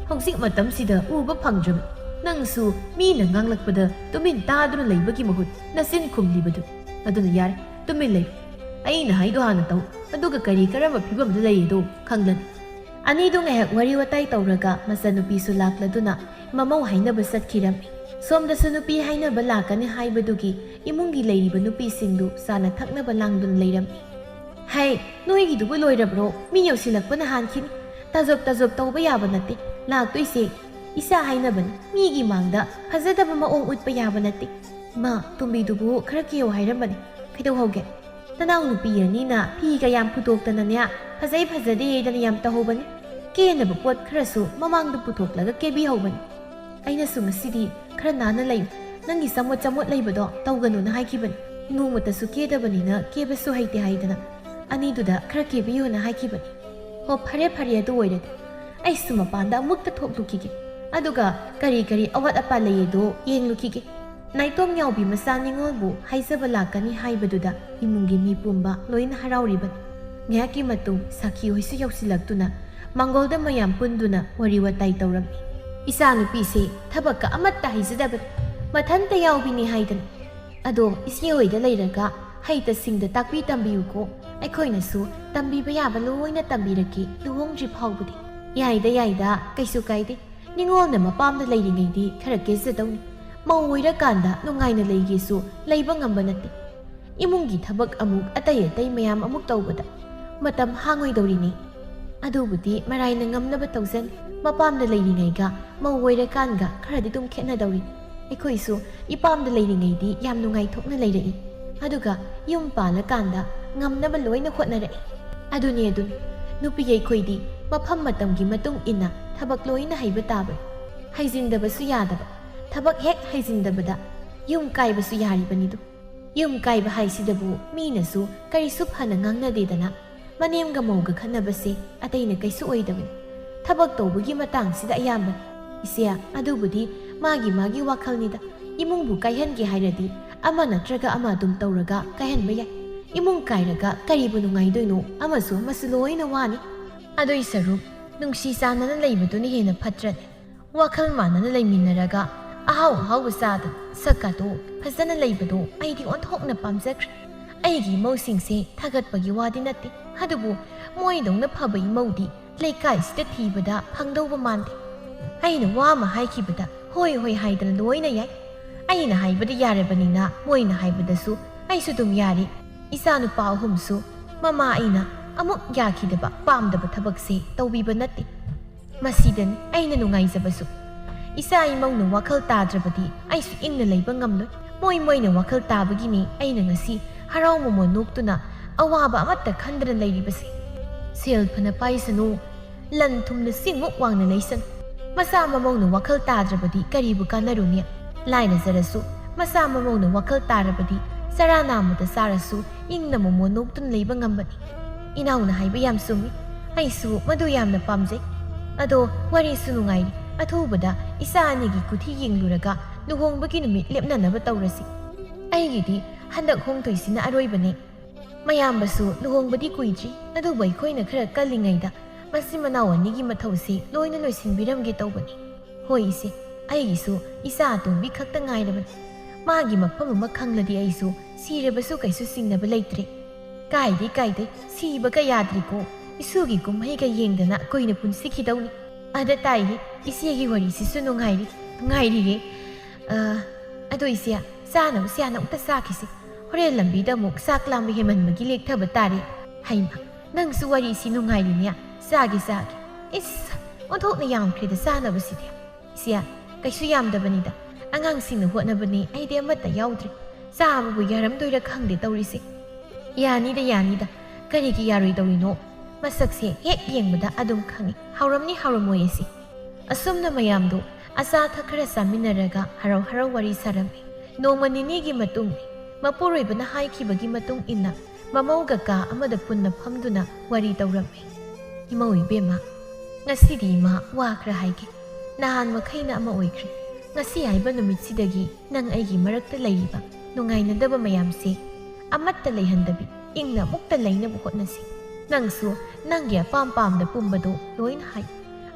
ꯍꯧꯖꯤꯛ ꯃꯇꯝꯁꯤꯗ ꯎꯕ ꯐꯪꯗ꯭ꯔꯕꯅꯤ꯫ ꯅꯪꯁꯨ ꯃꯤꯅ ꯉꯥꯡꯂꯛꯄꯗ ꯇꯨꯃꯤꯟ ꯇꯥꯗꯨꯅ ꯂꯩꯕꯒꯤ ꯃꯍꯨꯠ ꯅꯆꯤꯟ ꯈꯨꯝꯂꯤꯕꯗꯨꯅꯤ꯫ ꯑꯗꯨꯅ ꯌꯥꯔꯦ, ꯇꯨꯃꯤꯟ ꯂꯩ꯫ ꯑꯩꯅ ꯍꯥꯏꯗꯣ ꯍꯥꯟꯅ ꯇꯧ, ꯑꯗꯨꯒ ꯀꯔꯤ ꯀꯔꯝꯕ ꯐꯤꯕꯝꯗ ꯂꯩꯔꯤꯗꯣ ꯈꯪꯂꯅꯤ꯫ ꯑꯅꯤꯗꯨ ꯉꯥꯏꯍꯥꯛ ꯋꯥꯔꯤ ꯋꯥꯇꯥꯏ ꯇꯧꯔꯒ ꯃꯆꯟꯅꯨꯄꯤꯁꯨ ꯂꯥꯛꯂꯗꯨꯅ ꯃꯃꯧ ꯍꯥꯏꯅꯕ ꯆꯠꯈꯤꯔꯝꯃꯤ꯫ ꯁꯣꯝꯗꯁꯨ ꯅꯨꯄꯤ ꯍꯥꯏꯅꯕ ꯂꯥꯛꯀꯅꯤ ꯍꯥꯏꯕꯗꯨꯒꯤ ꯏꯃꯨꯡꯒꯤ ꯂꯩꯔꯤꯕ ꯅꯨꯄꯤꯁꯤꯡꯗꯨ ꯆꯥꯅ ꯊꯛꯅꯕ ꯂꯥꯡꯗꯨꯅ ꯂꯩꯔꯝꯃꯤ꯫ ꯍꯩ, ꯅꯣꯏꯒꯤꯗꯨꯕꯨ ꯂꯣꯏꯔꯕ꯭ꯔꯣ? ꯃꯤ ꯌꯧꯁꯤꯜꯂꯛꯄꯅ ꯍꯥꯟꯈꯤꯅꯤ꯫ ꯇꯥꯖꯣꯞ ꯇꯥꯖꯣꯞ ꯇꯧꯕ ꯌꯥꯕ ꯅꯠꯇꯦ꯫ ꯂꯥꯛꯇꯣꯏꯁꯦ ꯏꯆꯥ ꯍꯥꯏꯅꯕꯅꯤ꯫ ꯃꯤꯒꯤ ꯃꯥꯡꯗ ꯐꯖꯗꯕ ꯃꯑꯣꯡ ꯎꯠꯄ ꯌꯥꯕ ꯅꯠꯇꯦ꯫ ꯃꯥ, ꯇꯣꯝꯕꯤꯗꯨꯕꯨ ꯈꯔ ꯀꯦꯌꯣ ꯍꯥꯏꯔꯝꯕꯅꯤ꯫ ꯀꯩꯗꯧꯍꯧꯒꯦ? ꯅꯅꯥꯎ ꯅꯨꯄꯤ ꯑꯅꯤꯅ ꯐꯤꯒ ꯌꯥꯝ ꯄꯨꯊꯣꯛꯇꯅꯅꯦ, ꯐꯖꯩ ꯐꯖꯗꯦꯗꯅ ꯌꯥꯝ ꯇꯧꯍꯧꯕꯅꯤ꯫ ꯀꯦꯅꯕ ꯄꯣꯠ ꯈꯔꯁꯨ ꯃꯃꯥꯡꯗ ꯄꯨꯊꯣꯛꯂꯒ ꯀꯦꯕꯤꯍꯧꯕꯅꯤ꯫ ꯑꯩꯅꯁꯨ ꯉꯁꯤꯗꯤ ꯈꯔ ꯅꯥꯟꯅ ꯂꯩꯌꯨ, ꯅꯪꯒꯤ ꯆꯃꯣꯠ ꯆꯃꯣꯠ ꯂꯩꯕꯗꯣ ꯇꯧꯒꯅꯨꯅ ꯍꯥꯏꯈꯤꯕꯅꯤ꯫ ꯅꯣꯡꯃꯇꯁꯨ ꯀꯦꯗꯕꯅꯤꯅ ꯀꯦꯕꯁꯨ ꯍꯩꯇꯦ ꯍꯥꯏꯗꯅ ꯑꯅꯤꯗꯨꯗ ꯈꯔ ꯀꯦꯕꯤꯌꯨꯅ ꯍꯥꯏꯈꯤꯕꯅꯤ꯫ ꯍꯣ, ꯐꯔꯦ ꯐꯔꯦ, ꯑꯗꯨ ꯑꯣꯏꯔꯗꯤ ꯑꯩꯁꯨ ꯃꯄꯥꯟꯗ ꯑꯃꯨꯛꯇ ꯊꯣꯛꯂꯨꯈꯤꯒꯦ, ꯑꯗꯨꯒ ꯀꯔꯤ ꯀꯔꯤ ꯑꯋꯥꯠ ꯑꯄꯥ ꯂꯩꯌꯦꯗꯣ ꯌꯦꯡꯂꯨꯈꯤꯒꯦ꯫ ꯅꯥꯏꯇꯣꯝ ꯌꯥꯎꯕꯤ ꯃꯆꯥ ꯅꯤꯉꯣꯜꯕꯨ ꯍꯥꯏꯖꯕ ꯂꯥꯛꯀꯅꯤ ꯍꯥꯏꯕꯗꯨꯗ ꯏꯃꯨꯡꯒꯤ ꯃꯤ ꯄꯨꯝꯕ ꯂꯣꯏꯅ ꯍꯔꯥꯎꯔꯤꯕꯅꯤ꯫ ꯉꯥꯏꯍꯥꯛꯀꯤ ꯃꯇꯨꯡ ꯁꯥꯈꯤ ꯍꯣꯏꯁꯨ ꯌꯧꯁꯤꯜꯂꯛꯇꯨꯅ ꯃꯥꯡꯒꯣꯜꯗ ꯃꯌꯥꯝ ꯄꯨꯟꯗꯨꯅ ꯋꯥꯔꯤ ꯋꯥꯇꯥꯏ ꯇꯧꯔꯝꯃꯤ꯫ ꯏꯆꯥꯅꯨꯄꯤꯁꯦ ꯊꯕꯛꯀ ꯑꯃꯠꯇ ꯍꯩꯖꯗꯕꯅꯤ, ꯃꯊꯟꯇ ꯌꯥꯎꯕꯤꯅꯤ ꯍꯥꯏꯗꯅ꯫ ꯑꯗꯣ ꯏꯆꯦ ꯍꯣꯏꯗ ꯂꯩꯔꯒ ꯍꯩꯇ ꯁꯤꯡꯗ ꯇꯥꯛꯄꯤ ꯇꯝꯕꯤꯌꯨꯀꯣ꯫ ꯑꯩꯈꯣꯏꯅꯁꯨ ꯇꯝꯕꯤꯕ ꯌꯥꯕ ꯂꯣꯏꯅ ꯇꯝꯕꯤꯔꯛꯀꯦ, ꯂꯨꯍꯣꯡꯗ꯭ꯔꯤ ꯐꯥꯎꯕꯗꯤ꯫ ꯌꯥꯏꯗ ꯌꯥꯏꯗ, ꯀꯩꯁꯨ ꯀꯥꯏꯗꯦ꯫ ꯅꯤꯉꯣꯜꯅ ꯃꯄꯥꯝꯗ ꯂꯩꯔꯤꯉꯩꯗꯤ ꯈꯔ ꯀꯦꯖꯗꯧꯅꯤ꯫ ꯃꯧ ꯑꯣꯏꯔꯀꯥꯟꯗ ꯅꯨꯡꯉꯥꯏꯅ ꯂꯩꯒꯦꯁꯨ ꯂꯩꯕ ꯉꯝꯕ ꯅꯠꯇꯦ꯫ ꯏꯃꯨꯡꯒꯤ ꯊꯕꯛ ꯑꯃꯨꯛ ꯑꯇꯩ ꯑꯇꯩ ꯃꯌꯥꯝ ꯑꯃꯨꯛ ꯇꯧꯕꯗ ꯃꯇꯝ ꯍꯥꯡꯉꯣꯏꯗꯧꯔꯤꯅꯤ꯫ ꯑꯗꯨꯕꯨꯗꯤ ꯃꯔꯥꯏꯅ ꯉꯝꯅꯕ ꯇꯧꯖꯅꯤ꯫ ꯃꯄꯥꯝꯗ ꯂꯩꯔꯤꯉꯩꯒ ꯃꯧ ꯑꯣꯏꯔꯀꯥꯟꯒ ꯈꯔꯗꯤ ꯑꯗꯨꯝ ꯈꯦꯠꯅꯗꯧꯔꯤ꯫ ꯑꯩꯈꯣꯏꯁꯨ ꯏꯄꯥꯝꯗ ꯂꯩꯔꯤꯉꯩꯗꯤ ꯌꯥꯝ ꯅꯨꯡꯉꯥꯏꯊꯣꯛꯅ ꯂꯩꯔꯛꯏ꯫ ꯑꯗꯨꯒ ꯌꯨꯝ ꯄꯥꯜꯂꯀꯥꯟꯗ ꯉꯝꯅꯕ ꯂꯣꯏꯅ ꯍꯣꯠꯅꯔꯛꯏ꯫ ꯑꯗꯨꯅꯤ, ꯑꯗꯨꯅꯤ, ꯅꯨꯄꯤ ꯑꯩꯈꯣꯏꯗꯤ ꯃꯐꯝ ꯃꯇꯝꯒꯤ ꯃꯇꯨꯡ ꯏꯟꯅ ꯊꯕꯛ ꯂꯣꯏꯅ ꯍꯩꯕ ꯇꯥꯕꯅꯤ꯫ ꯍꯩꯖꯤꯟꯗꯕꯁꯨ ꯌꯥꯗꯕ, ꯊꯕꯛ ꯍꯦꯛ ꯍꯩꯖꯤꯟꯗꯕꯗ ꯌꯨꯝ ꯀꯥꯏꯕꯁꯨ ꯌꯥꯔꯤꯕꯅꯤꯗꯣ꯫ ꯌꯨꯝ ꯀꯥꯏꯕ ꯍꯥꯏꯁꯤꯗꯕꯨ ꯃꯤꯅꯁꯨ ꯀꯔꯤꯁꯨ ꯐꯅ ꯉꯥꯡꯅꯗꯦꯗꯅ꯫ ꯃꯅꯦꯝꯒ ꯃꯧꯒ ꯈꯠꯅꯕꯁꯦ ꯑꯇꯩꯅ ꯀꯩꯁꯨ ꯑꯣꯏꯗꯕꯅꯤ꯫ ꯊꯕꯛ ꯇꯧꯕꯒꯤ ꯃꯇꯥꯡꯁꯤꯗ ꯑꯌꯥꯝꯕꯅꯤ꯫ ꯏꯆꯦ, ꯑꯗꯨꯕꯨꯗꯤ ꯃꯥꯒꯤ ꯃꯥꯒꯤ ꯋꯥꯈꯜꯅꯤꯗ꯫ ꯏꯃꯨꯡꯕꯨ ꯀꯥꯏꯍꯟꯒꯦ ꯍꯥꯏꯔꯗꯤ ꯑꯃ ꯅꯠꯇ꯭ꯔꯒ ꯑꯃ ꯑꯗꯨꯝ ꯇꯧꯔꯒ ꯀꯥꯏꯍꯟꯕ ꯌꯥꯏ꯫ ꯏꯃꯨꯡ ꯀꯥꯏꯔꯒ ꯀꯔꯤꯕꯨ ꯅꯨꯡꯉꯥꯏꯗꯣꯏꯅꯣ? ꯑꯃꯁꯨ ꯑꯃꯁꯨ ꯂꯣꯏꯅ ꯋꯥꯅꯤ꯫ ꯑꯗꯨꯏ ꯁꯔꯨꯛ ꯅꯨꯡꯁꯤ ꯆꯥꯟꯅꯅ ꯂꯩꯕꯗꯨꯅ ꯍꯦꯟꯅ ꯐꯠꯇ꯭ꯔꯅꯦ? ꯋꯥꯈꯜ ꯃꯥꯟꯅꯅ ꯂꯩꯃꯤꯟꯅꯔꯒ ꯑꯍꯥꯎ ꯑꯍꯥꯎꯕ ꯆꯥꯗꯅ ꯁꯛꯀꯥꯗꯣ ꯐꯖꯅ ꯂꯩꯕꯗꯣ ꯑꯩꯗꯤ ꯑꯣꯟꯊꯣꯛꯅ ꯄꯥꯝꯖꯈ꯭ꯔꯦ꯫ ꯑꯩꯒꯤ ꯏꯃꯧꯁꯤꯡꯁꯦ ꯊꯥꯒꯠꯄꯒꯤ ꯋꯥꯗꯤ ꯅꯠꯇꯦ, ꯑꯗꯨꯕꯨ ꯃꯣꯏꯗꯧꯅ ꯐꯕ ꯏꯃꯧꯗꯤ ꯂꯩꯀꯥꯏꯁꯤꯗ ꯊꯤꯕꯗ ꯐꯪꯗꯧꯕ ꯃꯥꯟꯗꯦ꯫ ꯑꯩꯅ ꯋꯥ ꯑꯃ ꯍꯥꯏꯈꯤꯕꯗ ꯍꯣꯏ ꯍꯣꯏ ꯍꯥꯏꯗꯅ ꯂꯣꯏꯅ ꯌꯥꯏ꯫ ꯑꯩꯅ ꯍꯥꯏꯕꯗ ꯌꯥꯔꯕꯅꯤꯅ ꯃꯣꯏꯅ ꯍꯥꯏꯕꯗꯁꯨ ꯑꯩꯁꯨ ꯑꯗꯨꯝ ꯌꯥꯔꯤ꯫ ꯏꯆꯥꯅꯨꯄꯥ ꯑꯍꯨꯝꯁꯨ ꯃꯃꯥ ꯑꯩꯅ ꯑꯃꯨꯛ ꯌꯥꯈꯤꯗꯕ ꯄꯥꯝꯗꯕ ꯊꯕꯛꯁꯦ ꯇꯧꯕꯤꯕ ꯅꯠꯇꯦ꯫ ꯃꯁꯤꯗꯅꯤ ꯑꯩꯅ ꯅꯨꯡꯉꯥꯏꯖꯕꯁꯨ꯫ ꯏꯆꯥ ꯏꯃꯧꯅ ꯋꯥꯈꯜ ꯇꯥꯗ꯭ꯔꯕꯗꯤ ꯑꯩꯁꯨ ꯏꯪꯅ ꯂꯩꯕ ꯉꯝꯂꯣꯏ꯫ ꯃꯣꯏ ꯃꯣꯏꯅ ꯋꯥꯈꯜ ꯇꯥꯕꯒꯤꯅꯤ ꯑꯩꯅ ꯉꯁꯤ ꯍꯔꯥꯎ ꯃꯃꯣꯟ ꯅꯣꯛꯇꯨꯅ ꯑꯋꯥꯕ ꯑꯃꯠꯇ ꯈꯟꯗꯅ ꯂꯩꯔꯤꯕꯁꯦ꯫ ꯁꯦꯜ ꯐꯅ ꯄꯥꯏꯁꯅꯨ, ꯂꯟ ꯊꯨꯝꯅ ꯁꯤꯡꯃꯨꯛ ꯋꯥꯡꯅ ꯂꯩꯁꯅꯨ꯫ ꯃꯆꯥ ꯃꯃꯧꯅ ꯋꯥꯈꯜ ꯇꯥꯗ꯭ꯔꯕꯗꯤ ꯀꯔꯤꯕꯨ ꯀꯥꯟꯅꯔꯨꯅꯤ? ꯂꯥꯏꯔꯖꯔꯁꯨ ꯃꯆꯥ ꯃꯃꯧꯅ ꯋꯥꯈꯜ ꯇꯥꯔꯕꯗꯤ ꯆꯔꯥ ꯅꯥꯝꯃꯗ ꯆꯥꯔꯁꯨ ꯏꯪꯅ ꯃꯃꯣꯟ ꯅꯣꯛꯇꯨꯅ ꯂꯩꯕ ꯉꯝꯕꯅꯤ꯫ ꯏꯅꯥꯎꯅ ꯍꯥꯏꯕ ꯌꯥꯝ ꯆꯨꯝꯃꯤ꯫ ꯑꯩꯁꯨ ꯃꯗꯨ ꯌꯥꯝꯅ ꯄꯥꯝꯖꯩ꯫ ꯑꯗꯣ ꯋꯥꯔꯤꯁꯨ ꯅꯨꯡꯉꯥꯏꯔꯤ꯫ ꯑꯊꯨꯕꯗ ꯏꯆꯥ ꯑꯅꯤꯒꯤ ꯀꯨꯊꯤ ꯌꯦꯡꯂꯨꯔꯒ ꯂꯨꯍꯣꯡꯕꯒꯤ ꯅꯨꯃꯤꯠ ꯂꯦꯞꯅꯅꯕ ꯇꯧꯔꯁꯤ꯫ ꯑꯩꯒꯤꯗꯤ ꯍꯟꯗꯛ ꯍꯣꯡꯗꯣꯏꯁꯤꯅ ꯑꯔꯣꯏꯕꯅꯦ꯫ ꯃꯌꯥꯝꯕꯁꯨ ꯂꯨꯍꯣꯡꯕꯗꯤ ꯀꯨꯏꯗ꯭ꯔꯤ, ꯑꯗꯨꯕꯨ ꯑꯩꯈꯣꯏꯅ ꯈꯔ ꯀꯜꯂꯤꯉꯩꯗ ꯃꯆꯤꯟ ꯃꯅꯥꯎ ꯑꯅꯤꯒꯤ ꯃꯊꯧꯁꯤ ꯂꯣꯏꯅ ꯂꯣꯏꯁꯤꯟꯕꯤꯔꯝꯒꯦ ꯇꯧꯕꯅꯤ꯫ ꯍꯣꯏ ꯏꯆꯦ, ꯑꯩꯒꯤꯁꯨ ꯏꯆꯥ ꯑꯇꯣꯝꯕꯤ ꯈꯛꯇ ꯉꯥꯏꯔꯕꯅꯤ꯫ ꯃꯥꯒꯤ ꯃꯐꯝ ꯑꯃ ꯈꯪꯂꯗꯤ ꯑꯩꯁꯨ ꯁꯤꯔꯕꯁꯨ ꯀꯩꯁꯨ ꯆꯤꯡꯅꯕ ꯂꯩꯇ꯭ꯔꯦ꯫ ꯀꯥꯏꯗꯦ, ꯀꯥꯏꯗꯦ, ꯁꯤꯕꯒ ꯌꯥꯗ꯭ꯔꯤꯀꯣ꯫ ꯏꯁꯨꯒꯤ ꯀꯨꯝꯍꯩꯒ ꯌꯦꯡꯗꯅ ꯀꯨꯏꯅ ꯄꯨꯟꯁꯤꯈꯤꯗꯧꯅꯤ꯫ ꯑꯗ ꯇꯥꯏꯌꯦ, ꯏꯆꯦꯒꯤ ꯋꯥꯔꯤꯁꯤꯁꯨ ꯅꯨꯡꯉꯥꯏꯔꯤ, ꯅꯨꯡꯉꯥꯏꯔꯤꯌꯦ꯫ ꯑ, ꯑꯗꯣ ꯏꯆꯦ, ꯆꯥꯅꯕꯁꯦ ꯍꯥꯟꯅ ꯑꯃꯨꯛꯇ ꯆꯥꯈꯤꯁꯤ꯫ ꯍꯣꯔꯦꯟ ꯂꯝꯕꯤꯗ ꯑꯃꯨꯛ ꯆꯥꯛ ꯂꯥꯝꯕ ꯍꯦꯟꯃꯟꯕꯒꯤ ꯂꯦꯛꯊꯕ ꯇꯥꯔꯦ꯫ ꯍꯩꯃ, ꯅꯪꯁꯨ ꯋꯥꯔꯤꯁꯤ ꯅꯨꯡꯉꯥꯏꯔꯤꯅꯦ꯫ ꯆꯥꯒꯦ, ꯆꯥꯒꯦ꯫ ꯏꯁ, ꯑꯣꯟꯊꯣꯛꯅ ꯌꯥꯝꯈ꯭ꯔꯦꯗ ꯆꯥꯅꯕꯁꯤꯗꯤ꯫ ꯏꯆꯦ, ꯀꯩꯁꯨ ꯌꯥꯝꯗꯕꯅꯤꯗ꯫ ꯑꯉꯥꯡꯁꯤꯡꯅ ꯍꯣꯠꯅꯕꯅꯦ, ꯑꯩꯗꯤ ꯑꯃꯠꯇ ꯌꯥꯎꯗ꯭ꯔꯦ꯫ ꯆꯥꯕꯕꯨ ꯌꯥꯔꯝꯗꯣꯏꯔꯥ ꯈꯪꯗꯦ ꯇꯧꯔꯤꯁꯦ꯫ "ꯌꯥꯅꯤꯗ, ꯌꯥꯅꯤꯗ, ꯀꯔꯤꯒꯤ ꯌꯥꯔꯣꯏꯗꯧꯔꯤꯅꯣ? ꯃꯁꯛꯁꯦ ꯍꯦꯛ ꯌꯦꯡꯕꯗ ꯑꯗꯨꯝ ꯈꯪꯏ, ꯍꯥꯎꯔꯝꯅꯤ ꯍꯥꯎꯔꯝꯃꯣꯏ ꯑꯁꯤ"꯫ ꯑꯁꯨꯝꯅ ꯃꯌꯥꯝꯗꯨ ꯑꯆꯥ ꯑꯊꯛ ꯈꯔ ꯆꯥꯃꯤꯟꯅꯔꯒ ꯍꯔꯥꯎ ꯍꯔꯥꯎ ꯋꯥꯔꯤ ꯁꯥꯔꯝꯃꯤ꯫ ꯅꯣꯡꯃ ꯅꯤꯅꯤꯒꯤ ꯃꯇꯨꯡ, ꯃꯄꯨꯔꯣꯏꯕꯅ ꯍꯥꯏꯈꯤꯕꯒꯤ ꯃꯇꯨꯡ ꯏꯟꯅ ꯃꯃꯧꯒ ꯀꯥ ꯑꯃꯗ ꯄꯨꯟꯅ ꯐꯝꯗꯨꯅ ꯋꯥꯔꯤ ꯇꯧꯔꯝꯃꯤ꯫ "ꯏꯃꯧ ꯏꯕꯦꯝꯃ, ꯉꯁꯤꯗꯤ ꯏꯃꯥ ꯋꯥ ꯈꯔ ꯍꯥꯏꯒꯦ꯫ ꯅꯍꯥꯟ ꯃꯈꯩꯅ ꯑꯃ ꯑꯣꯏꯈ꯭ꯔꯦ꯫ ꯉꯁꯤ ꯍꯥꯏꯕ ꯅꯨꯃꯤꯠꯁꯤꯗꯒꯤ ꯅꯪ ꯑꯩꯒꯤ ꯃꯔꯛꯇ ꯂꯩꯔꯤꯕ ꯅꯨꯡꯉꯥꯏꯅꯗꯕ ꯃꯌꯥꯝꯁꯦ ꯑꯃꯠꯇ ꯂꯩꯍꯟꯗꯕꯤ ꯏꯪꯅ ꯑꯃꯨꯛꯇ ꯂꯩꯅꯕ ꯍꯣꯠꯅꯁꯤ꯫ ꯅꯪꯁꯨ ꯅꯪꯒꯤ ꯑꯄꯥꯝ ꯄꯥꯝꯗ ꯄꯨꯝꯕꯗꯣ ꯂꯣꯏꯅ ꯍꯥꯏ꯫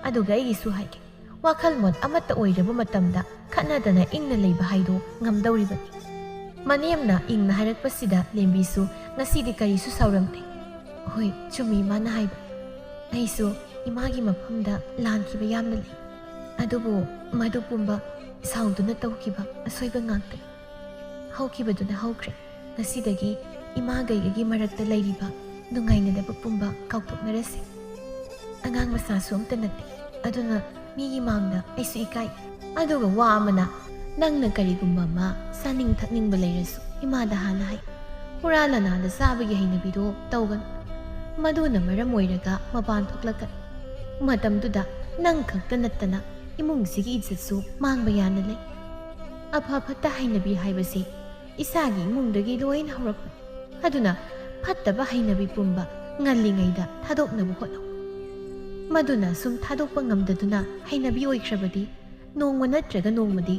ꯑꯗꯨꯒ ꯑꯩꯒꯤꯁꯨ ꯍꯥꯏꯒꯦ꯫ ꯋꯥꯈꯜ ꯃꯣꯠ ꯑꯃꯠꯇ ꯑꯣꯏꯔꯕ ꯃꯇꯝꯗ ꯈꯠꯅꯗꯅ ꯏꯪꯅ ꯂꯩꯕ ꯍꯥꯏꯗꯣ ꯉꯝꯗꯧꯔꯤꯕꯅꯤ"꯫ ꯃꯅꯦꯝꯅ ꯏꯪꯅ ꯍꯥꯏꯔꯛꯄꯁꯤꯗ ꯂꯦꯝꯕꯤꯁꯨ ꯉꯁꯤꯗꯤ ꯀꯔꯤꯁꯨ ꯁꯥꯎꯔꯝꯗꯦ꯫ "ꯍꯣꯏ, ꯆꯨꯝꯃꯤ ꯏꯃꯥꯅ ꯍꯥꯏꯕ꯫ ꯑꯩꯁꯨ ꯏꯃꯥꯒꯤ ꯃꯐꯝꯗ ꯂꯥꯟꯈꯤꯕ ꯌꯥꯝꯅ ꯂꯩ꯫ ꯑꯗꯨꯕꯨ ꯃꯗꯨ ꯄꯨꯝꯕ ꯁꯥꯎꯗꯨꯅ ꯇꯧꯈꯤꯕ ꯑꯁꯣꯏꯕ ꯉꯥꯛꯇꯅꯤ꯫ ꯍꯧꯈꯤꯕꯗꯨꯅ ꯍꯧꯈ꯭ꯔꯦ꯫ ꯉꯁꯤꯗꯒꯤ ꯏꯃꯥꯒ ꯑꯩꯒꯒꯤ ꯃꯔꯛꯇ ꯂꯩꯔꯤꯕ ꯅꯨꯡꯉꯥꯏꯅꯗꯕ ꯄꯨꯝꯕ ꯀꯥꯎꯊꯣꯛꯅꯔꯁꯤ꯫ ꯑꯉꯥꯡ ꯃꯆꯥꯁꯨ ꯑꯝꯇ ꯅꯠꯇꯦ꯫ ꯑꯗꯨꯅ ꯃꯤꯒꯤ ꯃꯥꯡꯗ ꯑꯩꯁꯨ ꯏꯀꯥꯏ꯫ ꯑꯗꯨꯒ ꯋꯥ ꯑꯃꯅ, ꯅꯪꯅ ꯀꯔꯤꯒꯨꯝꯕ ꯑꯃ ꯆꯥꯅꯤꯡ ꯊꯛꯅꯤꯡꯕ ꯂꯩꯔꯁꯨ ꯏꯃꯥꯗ ꯍꯥꯟꯅ ꯍꯥꯏ꯫ ꯍꯨꯔꯥ ꯂꯅꯥꯗ ꯆꯥꯕꯒꯤ ꯍꯩꯅꯕꯤꯗꯣ ꯇꯧꯒꯅꯨ꯫ ꯃꯗꯨꯅ ꯃꯔꯝ ꯑꯣꯏꯔꯒ ꯃꯄꯥꯟ ꯊꯣꯛꯂꯛꯀꯅꯤ꯫ ꯃꯇꯝꯗꯨꯗ ꯅꯪ ꯈꯛꯇ ꯅꯠꯇꯅ ꯏꯃꯨꯡꯁꯤꯒꯤ ꯏꯖꯠꯁꯨ ꯃꯥꯡꯕ ꯌꯥꯅ ꯂꯩ꯫ ꯑꯐ ꯐꯠꯇ ꯍꯩꯅꯕꯤ ꯍꯥꯏꯕꯁꯦ ꯏꯁꯥꯒꯤ ꯏꯃꯨꯡꯗꯒꯤ ꯂꯣꯏꯅ ꯍꯧꯔꯛꯄꯅꯤ꯫ ꯑꯗꯨꯅ ꯐꯠꯇꯕ ꯍꯩꯅꯕꯤ ꯄꯨꯝꯕ ꯉꯜꯂꯤꯉꯩꯗ ꯊꯥꯗꯣꯛꯅꯕ ꯍꯣꯠꯅꯧ꯫ ꯃꯗꯨꯅ ꯁꯨꯝ ꯊꯥꯗꯣꯛꯄ ꯉꯝꯗꯗꯨꯅ ꯍꯩꯅꯕꯤ ꯑꯣꯏꯈ꯭ꯔꯕꯗꯤ ꯅꯣꯡꯃ ꯅꯠꯇ꯭ꯔꯒ ꯅꯣꯡꯃꯗꯤ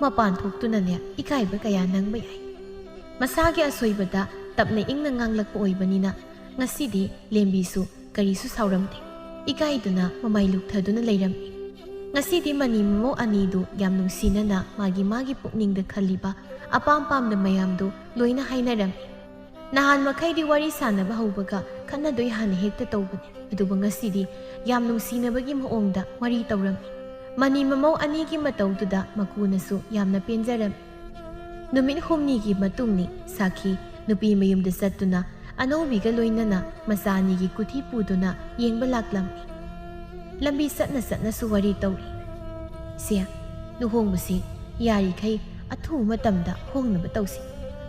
ꯃꯄꯥꯟ ꯊꯣꯛꯇꯨꯅꯅꯦ ꯏꯀꯥꯏꯕ ꯀꯌꯥ ꯅꯪꯕ ꯌꯥꯏ꯫ ꯃꯁꯥꯒꯤ ꯑꯁꯣꯏꯕꯗ ꯇꯞꯅ ꯏꯪꯅ ꯉꯥꯡꯂꯛꯄ ꯑꯣꯏꯕꯅꯤꯅ ꯉꯁꯤꯗꯤ ꯂꯦꯝꯕꯤꯁꯨ ꯀꯔꯤꯁꯨ ꯁꯥꯎꯔꯝꯗꯦ꯫ ꯏꯀꯥꯏꯗꯨꯅ ꯃꯃꯥꯏ ꯂꯨꯛꯊꯗꯨꯅ ꯂꯩꯔꯝꯃꯤ꯫ ꯉꯁꯤꯗꯤ ꯃꯅꯤ ꯃꯃꯧ ꯑꯅꯤꯗꯨ ꯌꯥꯝ ꯅꯨꯡꯁꯤꯅꯅ ꯃꯥꯒꯤ ꯃꯥꯒꯤ ꯄꯨꯛꯅꯤꯡꯗ ꯈꯜꯂꯤꯕ ꯑꯄꯥꯝ ꯄꯥꯝꯗ ꯃꯌꯥꯝꯗꯨ ꯂꯣꯏꯅ ꯍꯥꯏꯅꯔꯝꯃꯤ꯫ ꯅꯍꯥꯟ ꯃꯈꯩꯗꯤ ꯋꯥꯔꯤ ꯁꯥꯟꯅꯕ ꯍꯧꯕꯒ ꯈꯠꯅꯗꯣꯏ ꯍꯥꯟꯅ ꯍꯦꯛꯇ ꯇꯧꯕꯅꯤ, ꯑꯗꯨꯕꯨ ꯉꯁꯤꯗꯤ ꯌꯥꯝ ꯅꯨꯡꯁꯤꯅꯕꯒꯤ ꯃꯑꯣꯡꯗ ꯋꯥꯔꯤ ꯇꯧꯔꯝꯃꯤ꯫ ꯃꯅꯤ ꯃꯃꯧ ꯑꯅꯤꯒꯤ ꯃꯇꯧꯗꯨꯗ ꯃꯀꯨꯅꯁꯨ ꯌꯥꯝꯅ ꯄꯦꯟꯖꯔꯝꯃꯤ꯫ ꯅꯨꯃꯤꯠ ꯍꯨꯝꯅꯤꯒꯤ ꯃꯇꯨꯡꯅꯤ ꯁꯥꯈꯤ ꯅꯨꯄꯤ ꯃꯌꯨꯝꯗ ꯆꯠꯇꯨꯅ ꯑꯅꯧꯕꯤꯒ ꯂꯣꯏꯅꯅ ꯃꯆꯥ ꯑꯅꯤꯒꯤ ꯀꯨꯊꯤ ꯄꯨꯗꯨꯅ ꯌꯦꯡꯕ ꯂꯥꯛꯂꯝꯃꯤ꯫ ꯂꯝꯕꯤ ꯆꯠꯅ ꯆꯠꯅꯁꯨ ꯋꯥꯔꯤ ꯇꯧꯔꯤ꯫ "ꯁꯦ, ꯂꯨꯍꯣꯡꯕꯁꯤ ꯌꯥꯔꯤꯈꯩ ꯑꯊꯨꯕ ꯃꯇꯝꯗ ꯍꯣꯡꯅꯕ ꯇꯧꯁꯤ꯫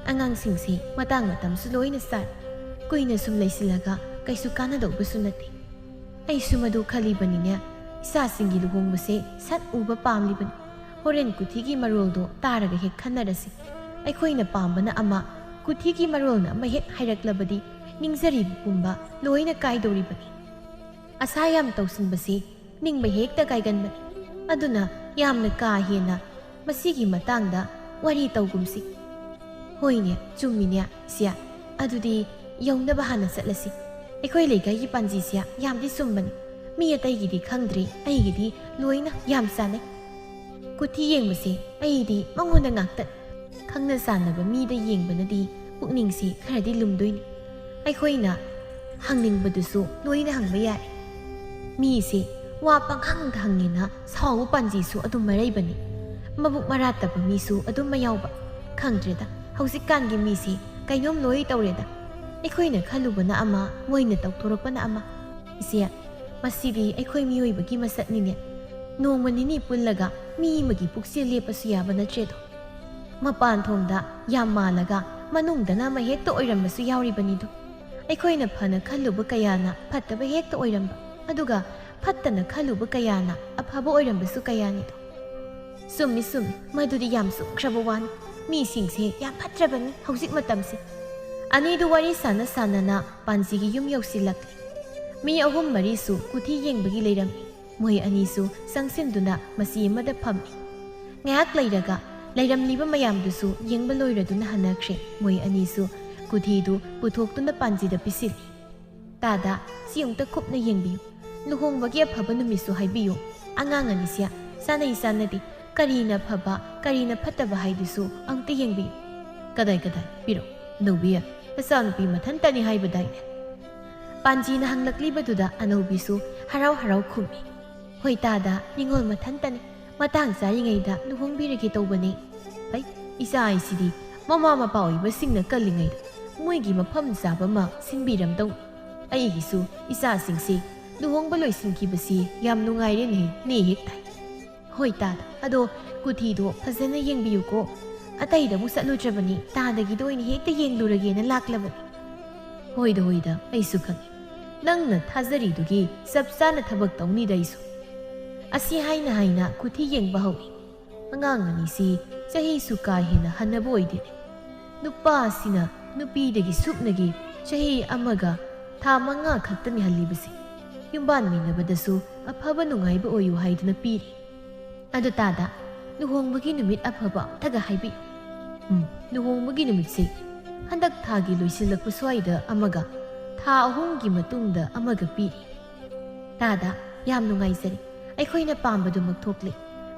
ꯑꯉꯥꯡꯁꯤꯡꯁꯤ ꯃꯇꯥꯡ ꯃꯇꯝꯁꯨ ꯂꯣꯏꯅ ꯆꯥꯏ꯫ ꯀꯨꯏꯅ ꯁꯨꯝ ꯂꯩꯁꯤꯜꯂꯒ ꯀꯩꯁꯨ ꯀꯥꯟꯅꯗꯧꯕꯁꯨ ꯅꯠꯇꯦ꯫ ꯑꯩꯁꯨ ꯃꯗꯨ ꯈꯜꯂꯤꯕꯅꯤꯅꯦ꯫ ꯏꯆꯥꯁꯤꯡꯒꯤ ꯂꯨꯍꯣꯡꯕꯁꯦ ꯁꯠ ꯎꯕ ꯄꯥꯝꯂꯤꯕꯅꯤ꯫ ꯍꯣꯔꯦꯟ ꯀꯨꯊꯤꯒꯤ ꯃꯔꯣꯜꯗꯣ ꯇꯥꯔꯒ ꯍꯦꯛ ꯈꯟꯅꯔꯁꯤ꯫ ꯑꯩꯈꯣꯏꯅ ꯄꯥꯝꯕꯅ ꯑꯃ, ꯀꯨꯊꯤꯒꯤ ꯃꯔꯣꯜꯅ ꯑꯃ ꯍꯦꯛ ꯍꯥꯏꯔꯛꯂꯕꯗꯤ ꯅꯤꯡꯖꯔꯤꯕ ꯄꯨꯝꯕ ꯂꯣꯏꯅ ꯀꯥꯏꯗꯧꯔꯤꯕꯅꯤ꯫ ꯑꯁꯥ ꯌꯥꯝ ꯇꯧꯁꯤꯟꯕꯁꯤ ꯅꯤꯡꯕ ꯍꯦꯛꯇ ꯀꯥꯏꯒꯟꯕꯅꯤ꯫ ꯑꯗꯨꯅ ꯌꯥꯝꯅ ꯀꯥ ꯍꯦꯟꯅ ꯃꯁꯤꯒꯤ ꯃꯇꯥꯡꯗ ꯋꯥꯔꯤ ꯇꯧꯒꯨꯝꯁꯤ꯫ ꯍꯣꯏꯅꯦ, ꯆꯨꯝꯃꯤꯅꯦ, ꯏꯆꯦ꯫ ꯑꯗꯨꯗꯤ ꯌꯧꯅꯕ ꯍꯥꯟꯅ ꯆꯠꯂꯁꯤ꯫ ꯑꯩꯈꯣꯏ ꯂꯩꯀꯥꯏꯒꯤ ꯄꯥꯟꯖꯤꯁꯦ ꯌꯥꯝꯗꯤ ꯆꯨꯝꯕꯅꯤ꯫ ꯃꯤ ꯑꯇꯩꯒꯤꯗꯤ ꯈꯪꯗ꯭ꯔꯤ, ꯑꯩꯒꯤꯗꯤ ꯂꯣꯏꯅ ꯌꯥꯝ ꯆꯥꯟꯅꯩ꯫ ꯀꯨꯊꯤ ꯌꯦꯡꯕꯁꯦ ꯑꯩꯗꯤ ꯃꯉꯣꯟꯗ ꯉꯥꯛꯇ꯫ ꯈꯪꯅ ꯆꯥꯟꯅꯕ ꯃꯤꯗ ꯌꯦꯡꯕꯅꯗꯤ ꯄꯨꯛꯅꯤꯡꯁꯤ ꯈꯔꯗꯤ ꯂꯨꯝꯗꯣꯏꯅꯤ꯫ ꯑꯩꯈꯣꯏꯅ ꯍꯪꯅꯤꯡꯕꯗꯨꯁꯨ ꯂꯣꯏꯅ ꯍꯪꯕ ꯌꯥꯏ꯫ ꯃꯤꯁꯦ ꯋꯥ ꯄꯪꯍꯪꯗ ꯍꯪꯉꯦꯅ ꯁꯥꯎꯕ ꯄꯥꯟꯖꯤꯁꯨ ꯑꯗꯨꯝ ꯃꯔꯩꯕꯅꯤ꯫ ꯃꯕꯨꯛ ꯃꯔꯥꯠꯇꯕ ꯃꯤꯁꯨ ꯑꯗꯨꯝ ꯃꯌꯥꯎꯕ꯫ ꯈꯪꯗ꯭ꯔꯦꯗ, ꯍꯧꯖꯤꯛꯀꯥꯟꯒꯤ ꯃꯤꯁꯦ ꯀꯩꯅꯣꯝ ꯂꯣꯏ ꯇꯧꯔꯦꯗ꯫ ꯑꯩꯈꯣꯏꯅ ꯈꯜꯂꯨꯕꯅ ꯑꯃ, ꯃꯣꯏꯅ ꯇꯧꯊꯣꯔꯛꯄꯅ ꯑꯃ꯫ ꯏꯆꯦ, ꯃꯁꯤꯗꯤ ꯑꯩꯈꯣꯏ ꯃꯤꯑꯣꯏꯕꯒꯤ ꯃꯁꯛꯅꯤꯅꯦ꯫ ꯅꯣꯡꯃ ꯅꯤꯅꯤ ꯄꯨꯜꯂꯒ ꯃꯤ ꯑꯃꯒꯤ ꯄꯨꯛꯆꯦꯜ ꯂꯦꯞꯄꯁꯨ ꯌꯥꯕ ꯅꯠꯇ꯭ꯔꯦꯗꯣ꯫ ꯃꯄꯥꯟ ꯊꯣꯡꯗ ꯌꯥꯝ ꯃꯥꯜꯂꯒ ꯃꯅꯨꯡꯗꯅ ꯑꯃ ꯍꯦꯛꯇ ꯑꯣꯏꯔꯝꯕꯁꯨ ꯌꯥꯎꯔꯤꯕꯅꯤꯗꯣ꯫ ꯑꯩꯈꯣꯏꯅ ꯐꯅ ꯈꯜꯂꯨꯕ ꯀꯌꯥꯅ ꯐꯠꯇꯕ ꯍꯦꯛꯇ ꯑꯣꯏꯔꯝꯕ, ꯑꯗꯨꯒ ꯐꯠꯇꯅ ꯈꯜꯂꯨꯕ ꯀꯌꯥꯅ ꯑꯐꯕ ꯑꯣꯏꯔꯝꯕꯁꯨ ꯀꯌꯥꯅꯤꯗꯣ꯫ ꯆꯨꯝꯃꯤ, ꯆꯨꯝꯃꯤ, ꯃꯗꯨꯗꯤ ꯌꯥꯝ ꯆꯨꯝꯈ꯭ꯔꯕ ꯋꯥꯅꯤ꯫ ꯃꯤꯁꯤꯡꯁꯦ ꯌꯥꯝ ꯐꯠꯇ꯭ꯔꯕꯅꯤ ꯍꯧꯖꯤꯛ ꯃꯇꯝꯁꯦ꯫ ꯑꯅꯤꯗꯨ ꯋꯥꯔꯤ ꯁꯥꯟꯅ ꯁꯥꯟꯅꯅ ꯄꯥꯟꯖꯤꯒꯤ ꯌꯨꯝ ꯌꯧꯁꯤꯜꯂꯛꯂꯦ꯫ ꯃꯤ ꯑꯍꯨꯝ ꯃꯔꯤꯁꯨ ꯀꯨꯊꯤ ꯌꯦꯡꯕꯒꯤ ꯂꯩꯔꯝꯃꯤ꯫ ꯃꯣꯏ ꯑꯅꯤꯁꯨ ꯆꯪꯁꯤꯟꯗꯨꯅ ꯃꯆꯤ ꯑꯃꯗ ꯐꯝꯃꯤ꯫ ꯉꯥꯏꯍꯥꯛ ꯂꯩꯔꯒ ꯂꯩꯔꯝꯂꯤꯕ ꯃꯌꯥꯝꯗꯨꯁꯨ ꯌꯦꯡꯕ ꯂꯣꯏꯔꯗꯨꯅ ꯍꯟꯅꯈ꯭ꯔꯦ꯫ ꯃꯣꯏ ꯑꯅꯤꯁꯨ ꯀꯨꯊꯤꯗꯨ ꯄꯨꯊꯣꯛꯇꯨꯅ ꯄꯥꯟꯖꯤꯗ ꯄꯤꯁꯤꯜꯂꯤ꯫ "ꯇꯥꯗ, ꯁꯤ ꯑꯃꯨꯛꯇ ꯀꯨꯞꯅ ꯌꯦꯡꯕꯤꯌꯨ꯫ ꯂꯨꯍꯣꯡꯕꯒꯤ ꯑꯐꯕ ꯅꯨꯃꯤꯠꯁꯨ ꯍꯥꯏꯕꯤꯌꯨ꯫ ꯑꯉꯥꯡ ꯑꯅꯤꯁꯦ ꯆꯥꯅꯩ ꯆꯥꯅꯗꯦ, ꯀꯔꯤꯅ ꯐꯕ, ꯀꯔꯤꯅ ꯐꯠꯇꯕ ꯍꯥꯏꯗꯨꯁꯨ ꯑꯃꯨꯛꯇ ꯌꯦꯡꯕꯤꯌꯨ꯫" "ꯀꯗꯥꯏ ꯀꯗꯥꯏ? ꯄꯤꯔꯛ, ꯑꯅꯧꯕꯤ, ꯅꯆꯥꯅꯨꯄꯤ ꯃꯊꯟꯇꯅꯤ ꯍꯥꯏꯕꯗꯥꯏꯅꯦ?" ꯄꯥꯟꯖꯤꯅ ꯍꯪꯂꯛꯂꯤꯕꯗꯨꯗ ꯑꯅꯧꯕꯤꯁꯨ ꯍꯔꯥꯎ ꯍꯔꯥꯎ ꯈꯨꯝꯃꯤ꯫ "ꯍꯣꯏ ꯇꯥꯗ, ꯅꯤꯉꯣꯜ ꯃꯊꯟꯇꯅꯤ꯫ ꯃꯇꯥꯡ ꯆꯥꯔꯤꯉꯩꯗ ꯂꯨꯍꯣꯡꯕꯤꯔꯒꯦ ꯇꯧꯕꯅꯤ꯫" ꯐꯩ, ꯏꯆꯥ ꯍꯥꯏꯁꯤꯗꯤ ꯃꯃꯥ ꯃꯄꯥ ꯑꯣꯏꯕꯁꯤꯡꯅ ꯀꯜꯂꯤꯉꯩꯗ ꯃꯣꯏꯒꯤ ꯃꯐꯝ ꯆꯥꯕ ꯑꯃ ꯁꯤꯟꯕꯤꯔꯝꯗꯧꯅꯤ꯫ ꯑꯩꯒꯤꯁꯨ ꯏꯆꯥꯁꯤꯡꯁꯤ ꯂꯨꯍꯣꯡꯕ ꯂꯣꯏꯁꯤꯟꯈꯤꯕꯁꯤ ꯌꯥꯝ ꯅꯨꯡꯉꯥꯏꯔꯦꯅꯦ, ꯅꯦ ꯍꯦꯛ ꯇꯥꯏ꯫ "ꯍꯣꯏ ꯇꯥꯗ, ꯑꯗꯣ ꯀꯨꯊꯤꯗꯣ ꯐꯖꯅ ꯌꯦꯡꯕꯤꯌꯨꯀꯣ꯫ ꯑꯇꯩꯗ ꯑꯃꯨꯛ ꯆꯠꯂꯨꯗ꯭ꯔꯕꯅꯤ, ꯇꯥꯗꯒꯤꯗ ꯑꯣꯏꯅ ꯍꯦꯛꯇ ꯌꯦꯡꯂꯨꯔꯒꯦꯅ ꯂꯥꯛꯂꯕꯅꯤ꯫ ꯍꯣꯏꯗ ꯍꯣꯏꯗ, ꯑꯩꯁꯨ ꯈꯪꯏ꯫ ꯅꯪꯅ ꯊꯥꯖꯔꯤꯗꯨꯒꯤ ꯆꯞ ꯆꯥꯅ ꯊꯕꯛ ꯇꯧꯅꯤꯗ ꯑꯩꯁꯨ꯫ ꯑꯁꯤ ꯍꯥꯏꯅ ꯍꯥꯏꯅ ꯀꯨꯊꯤ ꯌꯦꯡꯕ ꯍꯧꯏ꯫ ꯑꯉꯥꯡ ꯑꯅꯤꯁꯤ ꯆꯍꯤꯁꯨ ꯀꯥ ꯍꯦꯟꯅ ꯍꯟꯅꯕ ꯑꯣꯏꯗꯦ꯫ ꯅꯨꯄꯥ ꯑꯁꯤꯅ ꯅꯨꯄꯤꯗꯒꯤ ꯁꯨꯞꯅꯒꯤ ꯆꯍꯤ ꯑꯃꯒ ꯊꯥ ꯃꯉꯥ ꯈꯛꯇꯅꯤ ꯍꯜꯂꯤꯕꯁꯤ꯫ ꯌꯨꯝꯕꯥꯟꯃꯤꯟꯅꯕꯗꯁꯨ ꯑꯐꯕ ꯅꯨꯡꯉꯥꯏꯕ ꯑꯣꯏꯌꯨ ꯍꯥꯏꯗꯨꯅ ꯄꯤꯔꯤ꯫ ꯑꯗꯨ ꯇꯥꯗ, ꯂꯨꯍꯣꯡꯕꯒꯤ ꯅꯨꯃꯤꯠ ꯑꯐꯕ ꯑꯝꯇꯒ ꯍꯥꯏꯕꯤꯌꯨ꯫ ꯎꯝ, ꯂꯨꯍꯣꯡꯕꯒꯤ ꯅꯨꯃꯤꯠꯁꯦ ꯍꯟꯗꯛ ꯊꯥꯒꯤ ꯂꯣꯏꯁꯤꯜꯂꯛꯄ ꯁ꯭ꯋꯥꯏꯗ ꯑꯃꯒ, ꯊꯥ ꯑꯍꯨꯝꯒꯤ ꯃꯇꯨꯡꯗ ꯑꯃꯒ ꯄꯤꯔꯤ꯫ ꯇꯥꯗ, ꯌꯥꯝ ꯅꯨꯡꯉꯥꯏꯖꯔꯦ꯫ ꯑꯩꯈꯣꯏꯅ ꯄꯥꯝꯕꯗꯨꯃꯛ ꯊꯣꯛꯂꯦ꯫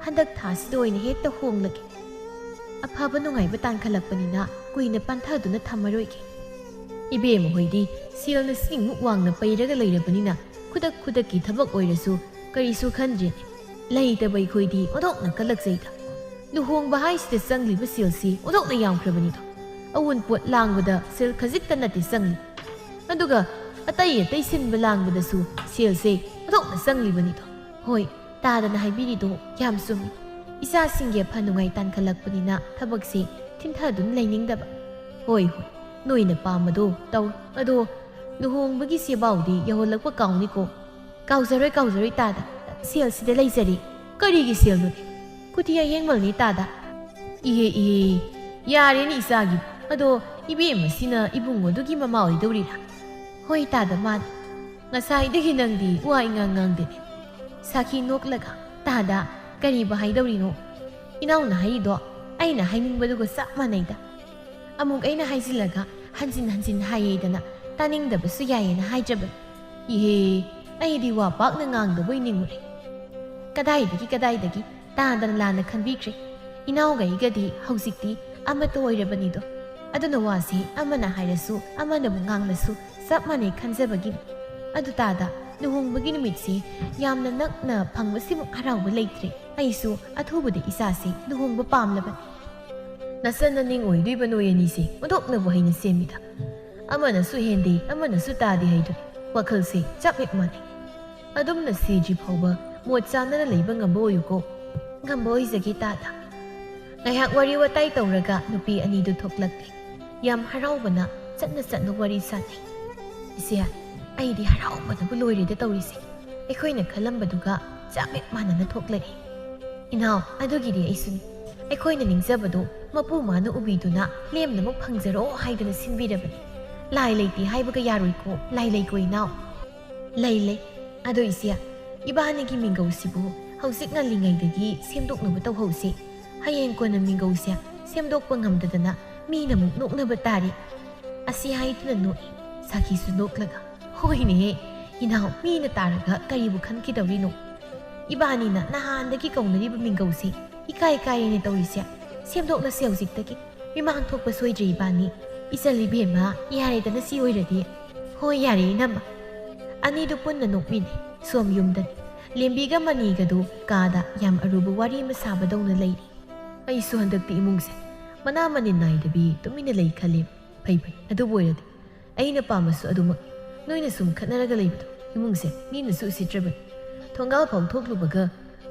ꯍꯟꯗꯛ ꯊꯥꯁꯤꯗ ꯑꯣꯏꯅ ꯍꯦꯛꯇ ꯍꯣꯡꯂꯒꯦ꯫ ꯑꯐꯕ ꯅꯨꯡꯉꯥꯏꯕ ꯇꯥꯟꯈꯠꯂꯛꯄꯅꯤꯅ ꯀꯨꯏꯅ ꯄꯟꯊꯗꯨꯅ ꯊꯝꯃꯔꯣꯏꯒꯦ꯫ ꯏꯕꯦꯝꯃ ꯍꯣꯏꯗꯤ ꯁꯦꯜꯅ ꯁꯤꯡꯃꯨꯛ ꯋꯥꯡꯅ ꯄꯩꯔꯒ ꯂꯩꯔꯕꯅꯤꯅ ꯈꯨꯗꯛ ꯈꯨꯗꯛꯀꯤ ꯊꯕꯛ ꯑꯣꯏꯔꯁꯨ ꯀꯔꯤꯁꯨ ꯈꯟꯗ꯭ꯔꯦꯅꯦ꯫ ꯂꯩꯇꯕ ꯑꯩꯈꯣꯏꯗꯤ ꯑꯣꯟꯊꯣꯛꯅ ꯀꯜꯂꯛꯆꯩꯗ꯫ ꯂꯨꯍꯣꯡꯕ ꯍꯥꯏꯁꯤꯗ ꯆꯪꯂꯤꯕ ꯁꯦꯜꯁꯤ ꯑꯣꯟꯊꯣꯛꯅ ꯌꯥꯝꯈ꯭ꯔꯕꯅꯤꯗꯣ꯫ ꯑꯋꯨꯟꯄꯣꯠ ꯂꯥꯡꯕꯗ ꯁꯦꯜ ꯈꯖꯤꯛꯇ ꯅꯠꯇꯦ ꯆꯪꯂꯤ꯫ ꯑꯗꯨꯒ ꯑꯇꯩ ꯑꯇꯩ ꯁꯤꯟꯕ ꯂꯥꯡꯕꯗꯁꯨ ꯁꯦꯜꯁꯦ ꯑꯣꯟꯊꯣꯛꯅ ꯆꯪꯂꯤꯕꯅꯤꯗꯣ꯫ ꯍꯣꯏ, ꯇꯥꯗꯅ ꯍꯥꯏꯕꯤꯔꯤꯗꯣ ꯌꯥꯝ ꯆꯨꯝꯃꯤ꯫ ꯏꯆꯥꯁꯤꯡꯒꯤ ꯑꯐ ꯅꯨꯡꯉꯥꯏ ꯇꯥꯟꯈꯠꯂꯛꯄꯅꯤꯅ ꯊꯕꯛꯁꯦ ꯊꯤꯟꯊꯗꯨꯅ ꯂꯩꯅꯤꯡꯗꯕ꯫ ꯍꯣꯏ ꯍꯣꯏ, ꯅꯣꯏꯅ ꯄꯥꯝꯕꯗꯣ ꯇꯧ꯫ ꯑꯗꯣ ꯂꯨꯍꯣꯡꯕꯒꯤ ꯁꯦꯕꯥꯎꯗꯤ ꯌꯧꯍꯜꯂꯛꯄ ꯀꯥꯎꯅꯤꯀꯣ꯫ ꯀꯥꯎꯖꯔꯣꯏ, ꯀꯥꯎꯖꯔꯣꯏ ꯇꯥꯗ꯫ ꯁꯦꯜꯁꯤꯗ ꯂꯩꯖꯔꯦ꯫ ꯀꯔꯤꯒꯤ ꯁꯦꯜꯅꯣꯅꯦ? ꯈꯨꯗꯤ ꯑꯌꯦꯡꯃꯜꯅꯤ ꯇꯥꯗ꯫ ꯏꯍꯦ, ꯏꯍꯦ, ꯌꯥꯔꯦꯅꯦ ꯏꯆꯥꯒꯤ꯫ ꯑꯗꯣ ꯏꯕꯦꯝꯃꯁꯤꯅ ꯏꯕꯨꯡꯉꯣꯗꯨꯒꯤ ꯃꯃꯥ ꯑꯣꯏꯗꯧꯔꯤꯔꯥ? ꯍꯣꯏ ꯇꯥꯗ, ꯃꯥꯅꯤ꯫ ꯉꯁꯥꯏꯗꯒꯤ ꯅꯪꯗꯤ ꯋꯥ ꯏꯉꯥꯡ ꯉꯥꯡꯗꯦꯅꯦ꯫ ꯁꯥꯈꯤ ꯅꯣꯛꯂꯒ, ꯇꯥꯗ, ꯀꯔꯤꯕꯨ ꯍꯥꯏꯗꯧꯔꯤꯅꯣ? ꯏꯅꯥꯎꯅ ꯍꯥꯏꯔꯤꯗꯣ ꯑꯩꯅ ꯍꯥꯏꯅꯤꯡꯕꯗꯨꯒ ꯆꯞ ꯃꯥꯟꯅꯩꯗ꯫ ꯑꯃꯨꯛ ꯑꯩꯅ ꯍꯥꯏꯖꯤꯜꯂꯒ ꯍꯟꯖꯤꯟ ꯍꯟꯖꯤꯟ ꯍꯥꯏꯌꯦꯗꯅ ꯇꯥꯅꯤꯡꯗꯕꯁꯨ ꯌꯥꯏꯌꯦꯅ ꯍꯥꯏꯗ꯭ꯔꯕꯅꯤ꯫ ꯏꯍꯦ, ꯑꯩꯗꯤ ꯋꯥ ꯄꯥꯛꯅ ꯉꯥꯡꯗꯕꯣꯏ ꯅꯤꯡꯉꯨꯔꯦ꯫ ꯀꯗꯥꯏꯗꯒꯤ, ꯀꯗꯥꯏꯗꯒꯤ, ꯇꯥꯗꯅ ꯂꯥꯟꯅ ꯈꯟꯕꯤꯈ꯭ꯔꯦ꯫ ꯏꯅꯥꯎꯒ ꯑꯩꯒꯗꯤ ꯍꯧꯖꯤꯛꯇꯤ ꯑꯃꯠꯇ ꯑꯣꯏꯔꯕꯅꯤꯗꯣ꯫ ꯑꯗꯨꯅ ꯋꯥꯁꯤ ꯑꯃꯅ ꯍꯥꯏꯔꯁꯨ, ꯑꯃꯅꯕꯨ ꯉꯥꯡꯂꯁꯨ ꯆꯞ ꯃꯥꯟꯅꯩ ꯈꯟꯖꯕꯒꯤꯅꯤ꯫ ꯑꯗꯨ ꯇꯥꯗ, ꯂꯨꯍꯣꯡꯕꯒꯤ ꯅꯨꯃꯤꯠꯁꯤ ꯌꯥꯝꯅ ꯅꯛꯅ ꯐꯪꯕꯁꯤꯃꯨꯛ ꯍꯔꯥꯎꯕ ꯂꯩꯇ꯭ꯔꯦ꯫ ꯑꯩꯁꯨ ꯑꯊꯨꯕꯗ ꯏꯆꯥꯁꯤ ꯂꯨꯍꯣꯡꯕ ꯄꯥꯝꯂꯕꯅꯤ꯫ ꯅꯆꯟ ꯅꯅꯤꯡ ꯑꯣꯏꯗꯣꯏꯕ ꯅꯣꯏ ꯑꯅꯤꯁꯦ ꯑꯣꯟꯊꯣꯛꯅꯕꯨ ꯍꯩꯅ ꯁꯦꯝꯃꯤꯗ꯫ ꯑꯃꯅꯁꯨ ꯍꯦꯟꯗꯦ, ꯑꯃꯅꯁꯨ ꯇꯥꯗꯦ ꯍꯥꯏꯗꯨꯅꯤ꯫ ꯋꯥꯈꯜꯁꯦ ꯆꯞ ꯍꯦꯛ ꯃꯥꯟꯅꯩ꯫ ꯑꯗꯨꯝꯅ ꯁꯤꯗ꯭ꯔꯤ ꯐꯥꯎꯕ ꯃꯣꯠ ꯆꯥꯟꯅꯅ ꯂꯩꯕ ꯉꯝꯕ ꯑꯣꯏꯌꯨꯀꯣ꯫ ꯉꯝꯕ ꯑꯣꯏꯖꯒꯦ ꯇꯥꯗ꯫ ꯉꯥꯏꯍꯥꯛ ꯋꯥꯔꯤ ꯋꯥꯇꯥꯏ ꯇꯧꯔꯒ ꯅꯨꯄꯤ ꯑꯅꯤꯗꯨ ꯊꯣꯛꯂꯛꯂꯦ꯫ ꯌꯥꯝ ꯍꯔꯥꯎꯕꯅ ꯆꯠꯅ ꯆꯠꯅ ꯋꯥꯔꯤ ꯁꯥꯟꯅꯩ꯫ "ꯏꯆꯦ, ꯑꯩꯗꯤ ꯍꯔꯥꯎꯕꯅꯕꯨ ꯂꯣꯏꯔꯦꯗ ꯇꯧꯔꯤꯁꯦ꯫ ꯑꯩꯈꯣꯏꯅ ꯈꯜꯂꯝꯕꯗꯨꯒ ꯆꯞ ꯍꯦꯛ ꯃꯥꯟꯅꯅ ꯊꯣꯛꯂꯛꯏ꯫ ꯏꯅꯥꯎ, ꯑꯗꯨꯒꯤꯗꯤ ꯑꯩꯁꯨꯅꯤ꯫ ꯑꯩꯈꯣꯏꯅ ꯅꯤꯡꯖꯕꯗꯨ ꯃꯄꯨ ꯃꯥꯅ ꯎꯕꯤꯗꯨꯅ ꯂꯦꯝꯅꯃꯛ ꯐꯪꯖꯔꯣ ꯍꯥꯏꯗꯅ ꯁꯤꯟꯕꯤꯔꯕꯅꯤ꯫ ꯂꯥꯏ ꯂꯩꯇꯦ ꯍꯥꯏꯕꯒ ꯌꯥꯔꯣꯏꯀꯣ, ꯂꯥꯏ ꯂꯩꯀꯣ ꯏꯅꯥꯎ?" "ꯂꯩ, ꯂꯩ꯫ ꯑꯗꯣ ꯏꯆꯦ, ꯏꯕꯥꯅꯤꯒꯤ ꯃꯤꯡꯒꯧꯁꯤꯕꯨ ꯍꯧꯖꯤꯛ ꯉꯜꯂꯤꯉꯩꯗꯒꯤ ꯁꯦꯝꯗꯣꯛꯅꯕ ꯇꯧꯍꯧꯁꯤ꯫ ꯍꯌꯦꯡ ꯀꯣꯟꯅ ꯃꯤꯡꯒꯧꯁꯦ ꯁꯦꯝꯗꯣꯛꯄ ꯉꯝꯗꯗꯅ ꯃꯤꯅ ꯑꯃꯨꯛ ꯅꯣꯛꯅꯕ ꯇꯥꯔꯦ꯫" ꯑꯁꯤ ꯍꯥꯏꯗꯨꯅ ꯅꯣꯛꯏ꯫ ꯁꯥꯈꯤꯁꯨ ꯅꯣꯛꯂꯒ, "ꯍꯣꯏꯅꯦꯍꯦ, ꯏꯅꯥꯎ, ꯃꯤꯅ ꯇꯥꯔꯒ ꯀꯔꯤꯕꯨ ꯈꯟꯈꯤꯗꯧꯔꯤꯅꯣ? ꯏꯕꯥꯅꯤꯅ ꯅꯍꯥꯟꯗꯒꯤ ꯀꯧꯅꯔꯤꯕ ꯃꯤꯡꯒꯧꯁꯦ ꯏꯀꯥꯏ ꯀꯥꯏꯔꯦꯅꯦ ꯇꯧꯔꯤꯁꯦ꯫ ꯁꯦꯝꯗꯣꯛꯂꯁꯦ ꯍꯧꯖꯤꯛꯇꯒꯤ꯫ ꯃꯤꯃꯥꯡ ꯊꯣꯛꯄ ꯁꯣꯏꯗ꯭ꯔꯦ ꯏꯕꯥꯅꯤ꯫ ꯏꯆꯜ ꯏꯕꯦꯝꯃ, ꯌꯥꯔꯦꯗꯅ ꯁꯤ ꯑꯣꯏꯔꯗꯤ꯫" "ꯍꯣꯏ, ꯌꯥꯔꯦ ꯏꯅꯝꯃ꯫" ꯑꯅꯤꯗꯨ ꯄꯨꯟꯅ ꯅꯣꯛꯃꯤꯟꯅꯩ꯫ ꯁꯣꯝ ꯌꯨꯝꯗꯅꯤ꯫ ꯂꯦꯝꯕꯤꯒ ꯃꯅꯤꯒꯗꯨ ꯀꯥꯗ ꯌꯥꯝ ꯑꯔꯨꯕ ꯋꯥꯔꯤ ꯑꯃ ꯁꯥꯕꯗꯧꯅ ꯂꯩꯔꯤ꯫ "ꯑꯩꯁꯨ ꯍꯟꯗꯛꯇꯤ ꯏꯃꯨꯡꯁꯦ ꯃꯅꯥ ꯃꯅꯤꯟ ꯅꯥꯏꯗꯕꯤ ꯇꯨꯃꯤꯟꯅ ꯂꯩ ꯈꯜꯂꯦꯕ꯫ ꯐꯩ ꯐꯩ, ꯑꯗꯨꯕꯨ ꯑꯣꯏꯔꯗꯤ꯫ ꯑꯩꯅ ꯄꯥꯝꯕꯁꯨ ꯑꯗꯨꯃꯛ꯫ ꯅꯣꯏꯅ ꯁꯨꯝ ꯈꯠꯅꯔꯒ ꯂꯩꯕꯗꯣ ꯏꯃꯨꯡꯁꯦ ꯃꯤꯅꯁꯨ ꯎꯁꯤꯠꯇ꯭ꯔꯕꯅꯤ꯫ ꯊꯣꯡꯒꯥꯜ ꯐꯥꯎ ꯊꯣꯛꯂꯨꯕꯒ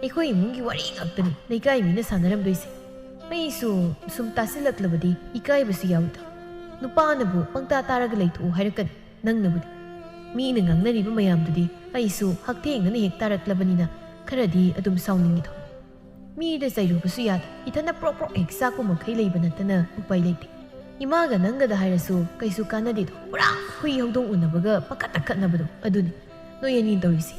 ꯑꯩꯈꯣꯏ ꯏꯃꯨꯡꯒꯤ ꯋꯥꯔꯤ ꯉꯥꯛꯇꯅꯤ ꯂꯩꯀꯥꯏ ꯃꯤꯅ ꯁꯥꯟꯅꯔꯝꯗꯣꯏꯁꯦ꯫ ꯑꯩꯁꯨ ꯁꯨꯝ ꯇꯥꯁꯤꯜꯂꯛꯂꯕꯗꯤ ꯏꯀꯥꯏꯕꯁꯨ ꯌꯥꯎꯏꯗꯣ꯫ ꯅꯨꯄꯥꯅꯕꯨ ꯄꯪꯇꯥ ꯇꯥꯔꯒ ꯂꯩꯊꯣꯛꯎ ꯍꯥꯏꯔꯛꯀꯅꯤ ꯅꯪꯅꯕꯨꯗꯤ꯫ ꯃꯤꯅ ꯉꯥꯡꯅꯔꯤꯕ ꯃꯌꯥꯝꯗꯨꯗꯤ ꯑꯩꯁꯨ ꯍꯛꯊꯦꯡꯅꯅ ꯍꯦꯛ ꯇꯥꯔꯛꯂꯕꯅꯤꯅ ꯈꯔꯗꯤ ꯑꯗꯨꯝ ꯁꯥꯎꯅꯤꯡꯉꯤꯗꯣ꯫ ꯃꯤꯗ ꯆꯩꯔꯨꯕꯁꯨ ꯌꯥꯗꯦ꯫ ꯏꯊꯟꯗ ꯄ꯭ꯔꯣꯛ ꯄ꯭ꯔꯣꯛ ꯍꯦꯛ ꯆꯥꯛꯄ ꯃꯈꯩ ꯂꯩꯕ ꯅꯠꯇꯅ ꯎꯄꯥꯏ ꯂꯩꯇꯦ꯫ ꯏꯃꯥꯒ ꯅꯪꯒꯗ ꯍꯥꯏꯔꯁꯨ ꯀꯩꯁꯨ ꯀꯥꯟꯅꯗꯦꯗꯣ꯫ ꯄꯨꯔꯥ ꯍꯨꯏ ꯍꯧꯗꯣꯡ ꯎꯅꯕꯒ ꯄꯪꯈꯠꯇ ꯈꯠꯅꯕꯗꯣ ꯑꯗꯨꯅꯤ ꯅꯣꯏ ꯑꯅꯤ ꯇꯧꯔꯤꯁꯦ꯫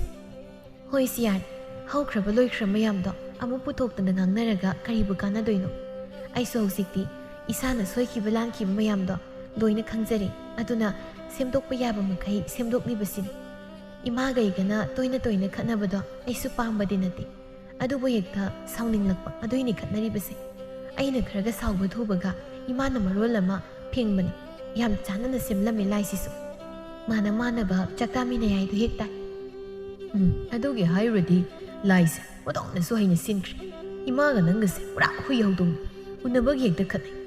ꯍꯣꯏꯁꯦ ꯌꯥꯔꯦ, ꯍꯧꯈ꯭ꯔꯕ ꯂꯣꯏꯈ꯭ꯔ ꯃꯌꯥꯝꯗꯣ ꯑꯃꯨꯛ ꯄꯨꯊꯣꯛꯇꯅ ꯉꯥꯡꯅꯔꯒ ꯀꯔꯤꯕꯨ ꯀꯥꯟꯅꯗꯣꯏꯅꯣ? ꯑꯩꯁꯨ ꯍꯧꯖꯤꯛꯇꯤ ꯏꯁꯥꯅ ꯁꯣꯏꯈꯤꯕ ꯂꯥꯟꯈꯤꯕ ꯃꯌꯥꯝꯗꯣ ꯂꯣꯏꯅ ꯈꯪꯖꯔꯦ꯫ ꯑꯗꯨꯅ ꯁꯦꯝꯗꯣꯛꯄ ꯌꯥꯕ ꯃꯈꯩ ꯁꯦꯝꯗꯣꯛꯂꯤꯕꯁꯤꯅꯤ꯫ ꯏꯃꯥꯒ ꯑꯩꯒꯅ ꯇꯣꯏꯅ ꯇꯣꯏꯅ ꯈꯠꯅꯕꯗꯣ ꯑꯩꯁꯨ ꯄꯥꯝꯕꯗꯤ ꯅꯠꯇꯦ꯫ ꯑꯗꯨꯕꯨ ꯍꯦꯛꯇ ꯁꯥꯎꯅꯤꯡꯂꯛꯄ ꯑꯗꯨꯏꯅꯤ ꯈꯠꯅꯔꯤꯕꯁꯦ꯫ ꯑꯩꯅ ꯈꯔꯒ ꯁꯥꯎꯕ ꯊꯨꯕꯒ ꯏꯃꯥꯅ ꯃꯔꯣꯜ ꯑꯃ ꯐꯤꯡꯕꯅꯤ꯫ ꯌꯥꯝ ꯆꯥꯟꯅꯅ ꯁꯦꯝꯂꯝꯃꯦ ꯂꯥꯏꯁꯤꯁꯨ꯫ ꯃꯥꯅ ꯃꯥꯟꯅꯕ ꯆꯥꯛꯇꯥꯃꯤꯟꯅꯩ ꯍꯥꯏꯗꯨ ꯍꯦꯛ ꯇꯥꯏ꯫ ꯎꯝ, ꯑꯗꯨꯒꯤ ꯍꯥꯏꯔꯨꯔꯗꯤ ꯂꯥꯏꯁꯦ ꯑꯣꯟꯊꯣꯛꯅꯁꯨ ꯍꯩꯅ ꯁꯤꯟꯈ꯭ꯔꯦ꯫ ꯏꯃꯥꯒ ꯅꯪꯒꯁꯦ ꯄꯨꯔꯥ ꯍꯨꯏ ꯍꯧꯗꯣꯡꯅꯤ꯫ ꯎꯅꯕꯒꯤ ꯍꯦꯛꯇ ꯈꯠꯅꯩ꯫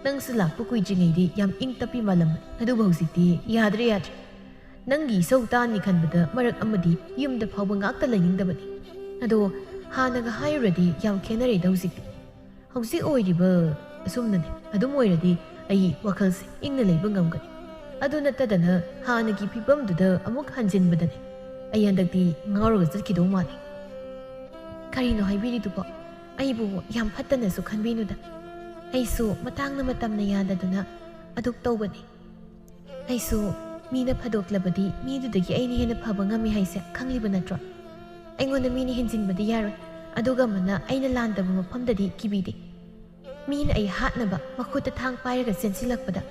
ꯅꯪꯁꯨ ꯂꯥꯛꯄ ꯀꯨꯏꯗ꯭ꯔꯤꯉꯩꯗꯤ ꯌꯥꯝ ꯏꯪ ꯇꯞꯄꯤ ꯃꯥꯜꯂꯝꯕꯅꯤ꯫ ꯑꯗꯨꯕꯨ ꯍꯧꯖꯤꯛꯇꯤ ꯌꯥꯗ꯭ꯔꯦ, ꯌꯥꯗ꯭ꯔꯦ꯫ ꯅꯪꯒꯤ ꯏꯁꯧ ꯇꯥꯅꯤ ꯈꯟꯕꯗ ꯃꯔꯛ ꯑꯃꯗꯤ ꯌꯨꯝꯗ ꯐꯥꯎꯕ ꯉꯥꯛꯇ ꯂꯩꯅꯤꯡꯗꯕꯅꯤ꯫ ꯑꯗꯣ ꯍꯥꯟꯅꯒ ꯍꯥꯏꯔꯨꯔꯗꯤ ꯌꯥꯝ ꯈꯦꯠꯅꯔꯦꯗ ꯍꯧꯖꯤꯛꯇꯤ꯫ ꯍꯧꯖꯤꯛ ꯑꯣꯏꯔꯤꯕ ꯑꯁꯨꯝꯅꯅꯦ꯫ ꯑꯗꯨꯝ ꯑꯣꯏꯔꯗꯤ ꯑꯩ ꯋꯥꯈꯜꯁꯦ ꯏꯪꯅ ꯂꯩꯕ ꯉꯝꯒꯅꯤ꯫ ꯑꯗꯨ ꯅꯠꯇꯗꯅ ꯍꯥꯟꯅꯒꯤ ꯐꯤꯕꯝꯗꯨꯗ ꯑꯃꯨꯛ ꯍꯟꯖꯤꯟꯕꯗꯅꯦ ꯑꯩ ꯍꯟꯗꯛꯇꯤ ꯉꯥꯎꯔꯒ ꯆꯠꯈꯤꯗꯧ ꯃꯥꯜꯂꯤ꯫ ꯀꯔꯤꯅꯣ ꯍꯥꯏꯕꯤꯔꯤꯗꯨꯕꯣ? ꯑꯩꯕꯨ ꯌꯥꯝ ꯐꯠꯇꯅꯁꯨ ꯈꯟꯕꯤꯅꯨꯗ꯫ ꯑꯩꯁꯨ ꯃꯇꯥꯡꯅ ꯃꯇꯝꯅ ꯌꯥꯗꯗꯨꯅ ꯑꯗꯨꯛ ꯇꯧꯕꯅꯤ꯫ ꯑꯩꯁꯨ ꯃꯤꯅ ꯐꯥꯗꯣꯛꯂꯕꯗꯤ ꯃꯤꯗꯨꯗꯒꯤ ꯑꯩꯅ ꯍꯦꯟꯅ ꯐꯕ ꯉꯝꯃꯤ ꯍꯥꯏꯁꯦ ꯈꯪꯂꯤꯕ ꯅꯠꯇ꯭ꯔꯣ? ꯑꯩꯉꯣꯟꯗ ꯃꯤꯅ ꯍꯦꯟꯖꯤꯟꯕꯗꯤ ꯌꯥꯔꯣꯏ꯫ ꯑꯗꯨꯒ ꯑꯃꯅ ꯑꯩꯅ ꯂꯥꯟꯗꯕ ꯃꯐꯝꯗꯗꯤ ꯀꯤꯕꯤꯗꯦ꯫ ꯃꯤꯅ ꯑꯩ ꯍꯥꯠꯅꯕ ꯃꯈꯨꯠꯇ ꯊꯥꯡ ꯄꯥꯏꯔꯒ ꯆꯦꯟꯁꯤꯜꯂꯛꯄꯗ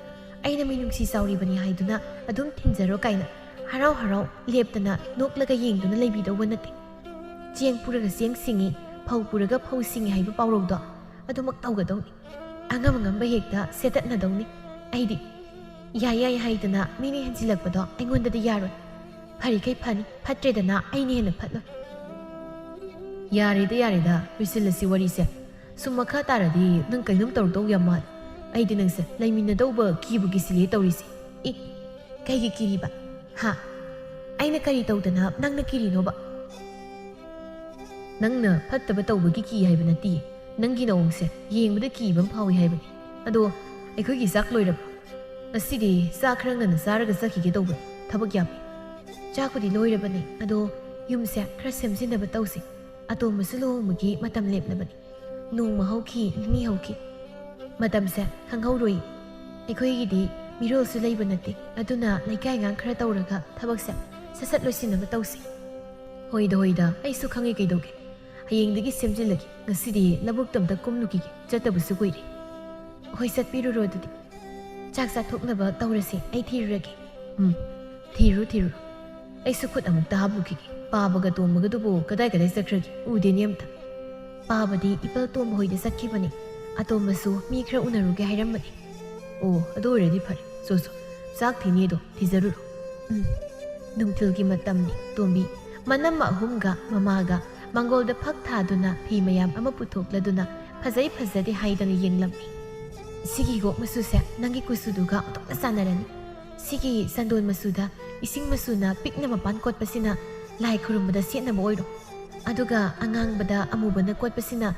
ꯑꯩꯅ ꯃꯤꯅꯨꯡꯁꯤ ꯆꯥꯎꯔꯤꯕꯅꯤ ꯍꯥꯏꯗꯨꯅ ꯑꯗꯨꯝ ꯊꯤꯟꯖꯔꯣ ꯀꯥꯏꯅ ꯍꯔꯥꯎ ꯍꯔꯥꯎ ꯂꯦꯞꯇꯅ ꯅꯣꯛꯂꯒ ꯌꯦꯡꯗꯨꯅ ꯂꯩꯕꯤꯗꯧꯕ ꯅꯠꯇꯦ꯫ ꯆꯦꯡ ꯄꯨꯔꯒ ꯆꯦꯡ ꯁꯤꯡꯉꯤ, ꯐꯧ ꯄꯨꯔꯒ ꯐꯧ ꯁꯤꯡꯉꯤ ꯍꯥꯏꯕ ꯄꯥꯎꯔꯧꯗꯣ ꯑꯗꯨꯃꯛ ꯇꯧꯒꯗꯧꯅꯤ꯫ ꯑꯉꯝ ꯑꯉꯝꯕ ꯍꯦꯛꯇ ꯁꯦꯠꯇꯠꯅꯗꯧꯅꯤ꯫ ꯑꯩꯗꯤ ꯌꯥꯏ ꯌꯥꯏ ꯍꯥꯏꯗꯅ ꯃꯤꯅ ꯍꯦꯟꯖꯤꯜꯂꯛꯄꯗꯣ ꯑꯩꯉꯣꯟꯗꯗꯤ ꯌꯥꯔꯣꯏ꯫ ꯐꯔꯤꯈꯩ ꯐꯅꯤ, ꯐꯠꯇ꯭ꯔꯦꯗꯅ ꯑꯩꯅ ꯍꯦꯟꯅ ꯐꯠꯂꯣꯏ꯫ ꯌꯥꯔꯦꯗ ꯌꯥꯔꯦꯗ, ꯂꯣꯏꯁꯤꯜꯂꯁꯤ ꯋꯥꯔꯤꯁꯦ꯫ ꯁꯨꯝ ꯃꯈꯥ ꯇꯥꯔꯗꯤ ꯅꯪ ꯀꯩꯅꯣꯝ ꯇꯧꯔꯛꯇꯧ ꯌꯥꯝ ꯃꯥꯜꯂꯦ꯫ ꯑꯩꯗꯤ ꯅꯪꯁꯦ ꯂꯩꯃꯤꯟꯅꯗꯧꯕ ꯀꯤꯕꯨ ꯀꯤꯁꯤꯜꯂꯦ ꯇꯧꯔꯤꯁꯦ꯫ ꯏ, ꯀꯩꯒꯤ ꯀꯤꯔꯤꯕ? ꯍꯥ? ꯑꯩꯅ ꯀꯔꯤ ꯇꯧꯗꯅ ꯅꯪꯅ ꯀꯤꯔꯤꯅꯣꯕ? ꯅꯪꯅ ꯐꯠꯇꯕ ꯇꯧꯕꯒꯤ ꯀꯤ ꯍꯥꯏꯕ ꯅꯠꯇꯤꯌꯦ꯫ ꯅꯪꯒꯤ ꯅꯑꯣꯡꯁꯦ ꯌꯦꯡꯕꯗ ꯀꯤꯕ ꯑꯃ ꯐꯥꯎꯏ ꯍꯥꯏꯕꯅꯤ꯫ ꯑꯗꯣ ꯑꯩꯈꯣꯏꯒꯤ ꯆꯥꯛ ꯂꯣꯏꯔꯕ? ꯉꯁꯤꯗꯤ ꯆꯥꯛ ꯈꯔ ꯉꯟꯅ ꯆꯥꯔꯒ ꯆꯠꯈꯤꯒꯦ ꯇꯧꯕꯅꯤ꯫ ꯊꯕꯛ ꯌꯥꯝꯃꯤ꯫ ꯆꯥꯛꯄꯨꯗꯤ ꯂꯣꯏꯔꯕꯅꯤ, ꯑꯗꯣ ꯌꯨꯝꯁꯦ ꯈꯔ ꯁꯦꯝꯖꯤꯟꯅꯕ ꯇꯧꯁꯤ꯫ ꯑꯇꯣꯝꯕꯁꯨ ꯂꯨꯍꯣꯡꯕꯒꯤ ꯃꯇꯝ ꯂꯦꯞꯂꯕꯅꯤ꯫ ꯅꯣꯡꯃ ꯍꯧꯈꯤ, ꯅꯤꯅꯤ ꯍꯧꯈꯤ꯫ ꯃꯇꯝꯁꯦ ꯈꯪꯍꯧꯔꯣꯏ꯫ ꯑꯩꯈꯣꯏꯒꯤꯗꯤ ꯃꯤꯔꯣꯜꯁꯨ ꯂꯩꯕ ꯅꯠꯇꯦ꯫ ꯑꯗꯨꯅ ꯂꯩꯀꯥꯏ ꯑꯉꯥꯡ ꯈꯔ ꯇꯧꯔꯒ ꯊꯕꯛꯁꯦ ꯁꯠ ꯁꯠ ꯂꯣꯏꯁꯤꯟꯅꯕ ꯇꯧꯁꯤ꯫ ꯍꯣꯏꯗ ꯍꯣꯏꯗ, ꯑꯩꯁꯨ ꯈꯪꯉꯦ ꯀꯩꯗꯧꯒꯦ꯫ ꯍꯌꯦꯡꯗꯒꯤ ꯁꯦꯝꯖꯤꯜꯂꯒꯦ꯫ ꯉꯁꯤꯗꯤ ꯂꯧꯕꯨꯛꯇ ꯑꯝꯇ ꯀꯨꯝꯂꯨꯈꯤꯒꯦ, ꯆꯠꯇꯕꯁꯨ ꯀꯨꯏꯔꯦ꯫ ꯍꯣꯏ, ꯆꯠꯄꯤꯔꯨꯔꯣ ꯑꯗꯨꯗꯤ꯫ ꯆꯥꯛ ꯆꯥꯊꯣꯛꯅꯕ ꯇꯧꯔꯁꯦ, ꯑꯩ ꯊꯤꯔꯨꯔꯒꯦ꯫ ꯎꯝ, ꯊꯤꯔꯨ ꯊꯤꯔꯨ꯫ ꯑꯩꯁꯨ ꯈꯨꯠ ꯑꯃꯨꯛꯇ ꯍꯥꯞꯂꯨꯈꯤꯒꯦ꯫ ꯄꯥꯕꯒ ꯇꯣꯝꯕꯒꯗꯨꯕꯨ ꯀꯗꯥꯏ ꯀꯗꯥꯏ ꯆꯠꯈ꯭ꯔꯒꯦ? ꯎꯗꯦꯅꯦ ꯑꯝꯇ꯫ ꯄꯥꯕꯗꯤ ꯏꯄꯜ ꯇꯣꯝꯕ ꯍꯣꯏꯗ ꯆꯠꯈꯤꯕꯅꯤ꯫ ꯑꯇꯣꯝꯕꯁꯨ ꯃꯤ ꯈꯔ ꯎꯅꯔꯨꯒꯦ ꯍꯥꯏꯔꯝꯕꯅꯤ꯫ ꯑꯣ, ꯑꯗꯨ ꯑꯣꯏꯔꯗꯤ ꯐꯔꯦ꯫ ꯆꯣ ꯆꯣ, ꯆꯥꯛ ꯊꯤꯅꯦꯗꯣ ꯊꯤꯖꯔꯨꯔꯣ꯫ ꯎꯝ, ꯅꯨꯡꯊꯤꯜꯒꯤ ꯃꯇꯝꯅꯤ ꯇꯣꯝꯕꯤ꯫ ꯃꯅꯝꯃ ꯑꯍꯨꯝꯒ ꯃꯃꯥꯒ ꯃꯪꯒꯣꯜꯗ ꯐꯛ ꯊꯥꯗꯨꯅ ꯐꯤ ꯃꯌꯥꯝ ꯑꯃ ꯄꯨꯊꯣꯛꯂꯗꯨꯅ ꯐꯖꯩ ꯐꯖꯗꯦ ꯍꯥꯏꯗꯅ ꯌꯦꯡꯂꯝꯃꯤ꯫ ꯁꯤꯒꯤ ꯍꯤꯒꯣꯛ ꯃꯆꯨꯁꯦ ꯅꯪꯒꯤ ꯀꯨꯆꯨꯗꯨꯒ ꯑꯣꯟꯊꯣꯛꯅ ꯆꯥꯟꯅꯔꯅꯤ꯫ ꯁꯤꯒꯤ ꯆꯟꯗꯣꯟ ꯃꯆꯨꯗ ꯏꯁꯤꯡ ꯃꯆꯨꯅ ꯄꯤꯛꯅ ꯃꯄꯥꯟ ꯀꯣꯠꯄꯁꯤꯅ ꯂꯥꯏ ꯈꯨꯔꯨꯝꯕꯗ ꯁꯦꯠꯅꯕ ꯑꯣꯏꯔꯣ꯫ ꯑꯗꯨꯒ ꯑꯉꯥꯡꯕꯗ ꯑꯃꯨꯕꯅ ꯀꯣꯠꯄꯁꯤꯅ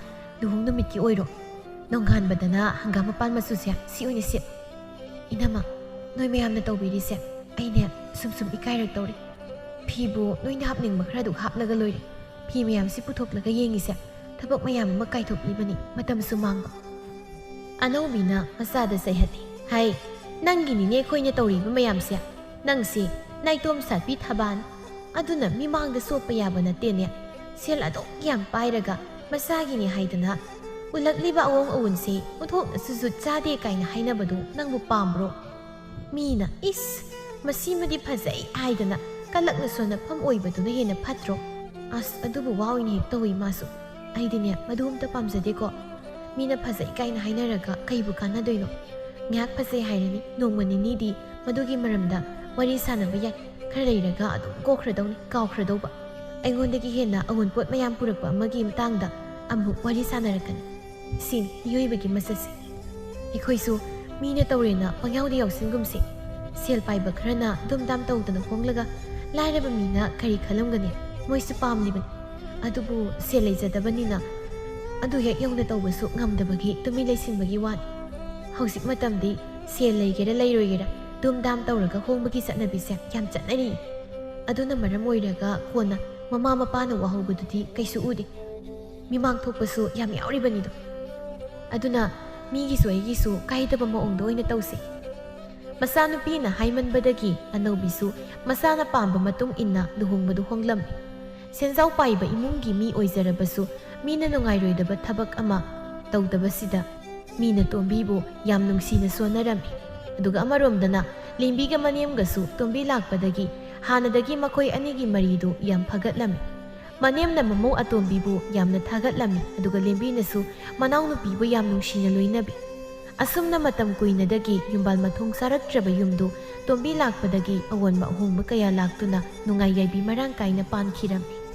ꯂꯨꯍꯣꯡ ꯅꯨꯃꯤꯠꯀꯤ ꯑꯣꯏꯔꯣ꯫ ꯅꯣꯡꯉꯥꯟꯕꯗꯅ ꯍꯪꯒꯥꯝ ꯃꯄꯥꯟ ꯃꯆꯨꯁꯦ ꯁꯤ ꯑꯣꯏꯅ ꯁꯦꯠ꯫ ꯏꯅꯝꯃ, ꯅꯣꯏ ꯃꯌꯥꯝꯅ ꯇꯧꯕꯤꯔꯤꯁꯦ ꯑꯩꯅꯦ ꯁꯨꯝ ꯁꯨꯝ ꯏꯀꯥꯏꯔꯛꯇꯧꯔꯦ꯫ ꯐꯤꯕꯨ ꯅꯣꯏꯅ ꯍꯥꯞꯅꯤꯡꯕ ꯈꯔꯗꯨ ꯍꯥꯞꯂꯒ ꯂꯣꯏꯔꯦ꯫ ꯐꯤ ꯃꯌꯥꯝꯁꯤ ꯄꯨꯊꯣꯛꯂꯒ ꯌꯦꯡꯉꯤꯁꯦ ꯊꯕꯛ ꯃꯌꯥꯝ ꯑꯃ ꯀꯥꯏꯊꯣꯛꯂꯤꯕꯅꯤ, ꯃꯇꯝꯁꯨ ꯃꯥꯡꯕ꯫ ꯑꯅꯧꯕꯤꯅ ꯃꯆꯥꯗ ꯆꯩꯍꯠꯂꯤ꯫ ꯍꯥꯏ, ꯅꯪꯒꯤꯅꯤꯅꯦ ꯑꯩꯈꯣꯏꯅ ꯇꯧꯔꯤꯕ ꯃꯌꯥꯝꯁꯦ꯫ ꯅꯪꯁꯤ ꯅꯥꯏꯇꯣꯝ ꯁꯥꯠꯄꯤ ꯊꯕꯥꯟ꯫ ꯑꯗꯨꯅ ꯃꯤꯃꯥꯡꯗ ꯆꯣꯞꯄ ꯌꯥꯕ ꯅꯠꯇꯦꯅꯦ꯫ ꯁꯦꯜ ꯑꯗꯨꯛ ꯌꯥꯝ ꯄꯥꯏꯔꯒ ꯃꯆꯥꯒꯤꯅꯤ ꯍꯥꯏꯗꯅ ꯎꯠꯂꯛꯂꯤꯕ ꯑꯑꯣꯡ ꯑꯑꯣꯟꯁꯦ ꯎꯠꯊꯣꯛꯅꯁꯨ ꯖꯨꯠ ꯆꯥꯗꯦ ꯀꯥꯏꯅ ꯍꯥꯏꯅꯕꯗꯨ ꯅꯪꯕꯨ ꯄꯥꯝꯕ꯭ꯔꯣ? ꯃꯤꯅ "ꯏꯁ, ꯃꯁꯤꯃꯗꯤ ꯐꯖꯩ" ꯍꯥꯏꯗꯅ ꯀꯜꯂꯛꯅ ꯁꯣꯟꯅꯐꯝ ꯑꯣꯏꯕꯗꯨꯅ ꯍꯦꯟꯅ ꯐꯠꯇ꯭ꯔꯣ? ꯑꯁ, ꯑꯗꯨꯕꯨ ꯋꯥ ꯑꯣꯏꯅ ꯍꯦꯛ ꯇꯧꯏ ꯃꯥꯁꯨ꯫ ꯑꯩꯗꯤꯅꯦ ꯃꯗꯨ ꯑꯝꯇ ꯄꯥꯝꯖꯗꯦꯀꯣ꯫ ꯃꯤꯅ ꯐꯖꯩ ꯀꯥꯏꯅ ꯍꯥꯏꯅꯔꯒ ꯀꯩꯕꯨ ꯀꯥꯟꯅꯗꯣꯏꯅꯣ? ꯉꯥꯏꯍꯥꯛ ꯐꯖꯩ ꯍꯥꯏꯔꯅꯤ, ꯅꯣꯡꯃ ꯅꯤꯅꯤꯗꯤ ꯃꯗꯨꯒꯤ ꯃꯔꯝꯗ ꯋꯥꯔꯤ ꯁꯥꯟꯅꯕ ꯌꯥꯏ꯫ ꯈꯔ ꯂꯩꯔꯒ ꯑꯗꯨꯝ ꯀꯣꯛꯈ꯭ꯔꯗꯧꯅꯤ, ꯀꯥꯎꯈ꯭ꯔꯗꯧꯕ꯫ ꯑꯩꯉꯣꯟꯗꯒꯤ ꯍꯦꯟꯅ ꯑꯑꯣꯟꯄꯣꯠ ꯃꯌꯥꯝ ꯄꯨꯔꯛꯄ ꯑꯃꯒꯤ ꯃꯇꯥꯡꯗ ꯑꯃꯨꯛ ꯋꯥꯔꯤ ꯁꯥꯟꯅꯔꯛꯀꯅꯤ꯫ ꯁꯤꯅꯤ ꯃꯤꯑꯣꯏꯕꯒꯤ ꯃꯁꯛꯁꯦ꯫ ꯑꯩꯈꯣꯏꯁꯨ ꯃꯤꯅ ꯇꯧꯔꯦꯅ ꯄꯪꯌꯥꯎꯗ ꯌꯥꯎꯁꯤꯟꯒꯨꯝꯁꯤ꯫ ꯁꯦꯜ ꯄꯥꯏꯕ ꯈꯔꯅ ꯗꯨꯝ ꯗꯥꯝ ꯇꯧꯗꯅ ꯍꯣꯡꯂꯒ ꯂꯥꯏꯔꯕ ꯃꯤꯅ ꯀꯔꯤ ꯈꯜꯂꯝꯒꯅꯤ? ꯃꯣꯏꯁꯨ ꯄꯥꯝꯂꯤꯕꯅꯤ꯫ ꯑꯗꯨꯕꯨ ꯁꯦꯜ ꯂꯩꯖꯗꯕꯅꯤꯅ ꯑꯗꯨ ꯍꯦꯛ ꯌꯧꯅ ꯇꯧꯕꯁꯨ ꯉꯝꯗꯕꯒꯤ ꯇꯨꯃꯤꯟ ꯂꯩꯁꯤꯟꯕꯒꯤ ꯋꯥꯅꯤ꯫ ꯍꯧꯖꯤꯛ ꯃꯇꯝꯗꯤ ꯁꯦꯜ ꯂꯩꯒꯦꯔꯥ ꯂꯩꯔꯣꯏꯒꯦꯔꯥ ꯗꯨꯝ ꯗꯥꯝ ꯇꯧꯔꯒ ꯍꯣꯡꯕꯒꯤ ꯆꯠꯅꯕꯤꯁꯦ ꯌꯥꯝ ꯆꯠꯅꯔꯤ꯫ ꯑꯗꯨꯅ ꯃꯔꯝ ꯑꯣꯏꯔꯒ ꯀꯣꯟꯅ ꯃꯃꯥ ꯃꯄꯥꯅ ꯋꯥꯍꯧꯕꯗꯨꯗꯤ ꯀꯩꯁꯨ ꯎꯗꯦ꯫ ꯃꯤꯃꯥꯡ ꯊꯣꯛꯄꯁꯨ ꯌꯥꯝ ꯌꯥꯎꯔꯤꯕꯅꯤꯗꯣ꯫ ꯑꯗꯨꯅ ꯃꯤꯒꯤꯁꯨ ꯑꯩꯒꯤꯁꯨ ꯀꯥꯏꯗꯕ ꯃꯑꯣꯡꯗ ꯑꯣꯏꯅ ꯇꯧꯁꯤ꯫ ꯃꯆꯥꯅꯨꯄꯤꯅ ꯍꯥꯏꯃꯟꯕꯗꯒꯤ ꯑꯅꯧꯕꯤꯁꯨ ꯃꯆꯥꯅ ꯄꯥꯝꯕ ꯃꯇꯨꯡ ꯏꯟꯅ ꯂꯨꯍꯣꯡꯕꯗꯨ ꯍꯣꯡꯂꯝꯃꯤ꯫ ꯁꯦꯟꯖꯥꯎ ꯄꯥꯏꯕ ꯏꯃꯨꯡꯒꯤ ꯃꯤ ꯑꯣꯏꯖꯔꯕꯁꯨ ꯃꯤꯅ ꯅꯨꯡꯉꯥꯏꯔꯣꯏꯗꯕ ꯊꯕꯛ ꯑꯃ ꯇꯧꯗꯕꯁꯤꯗ ꯃꯤꯅ ꯇꯣꯝꯕꯤꯕꯨ ꯌꯥꯝ ꯅꯨꯡꯁꯤꯅ ꯁꯣꯟꯅꯔꯝꯃꯤ꯫ ꯑꯗꯨꯒ ꯑꯃꯔꯣꯝꯗꯅ ꯂꯦꯝꯕꯤꯒ ꯃꯅꯦꯝꯒꯁꯨ ꯇꯣꯝꯕꯤ ꯂꯥꯛꯄꯗꯒꯤ ꯍꯥꯟꯅꯗꯒꯤ ꯃꯈꯣꯏ ꯑꯅꯤꯒꯤ ꯃꯔꯤꯗꯨ ꯌꯥꯝ ꯐꯒꯠꯂꯝꯃꯤ꯫ ꯃꯅꯦꯝꯅ ꯃꯃꯧ ꯑꯇꯣꯝꯕꯤꯕꯨ ꯌꯥꯝꯅ ꯊꯥꯒꯠꯂꯝꯃꯤ, ꯑꯗꯨꯒ ꯂꯦꯝꯕꯤꯅꯁꯨ ꯃꯅꯥꯎꯅꯨꯄꯤꯕꯨ ꯌꯥꯝ ꯅꯨꯡꯁꯤꯅ ꯂꯣꯏꯅꯕꯤ꯫ ꯑꯁꯨꯝꯅ ꯃꯇꯝ ꯀꯨꯏꯅꯗꯒꯤ ꯌꯨꯝꯕꯥꯜ ꯃꯊꯣꯡ ꯆꯥꯔꯛꯇ꯭ꯔꯕ ꯌꯨꯝꯗꯨ ꯇꯣꯝꯕꯤ ꯂꯥꯛꯄꯗꯒꯤ ꯑꯑꯣꯟꯕ ꯑꯍꯣꯡꯕ ꯀꯌꯥ ꯂꯥꯛꯇꯨꯅ ꯅꯨꯡꯉꯥꯏ ꯌꯥꯏꯕꯤ ꯃꯔꯥꯡ ꯀꯥꯏꯅ ꯄꯥꯟꯈꯤꯔꯝꯃꯤ꯫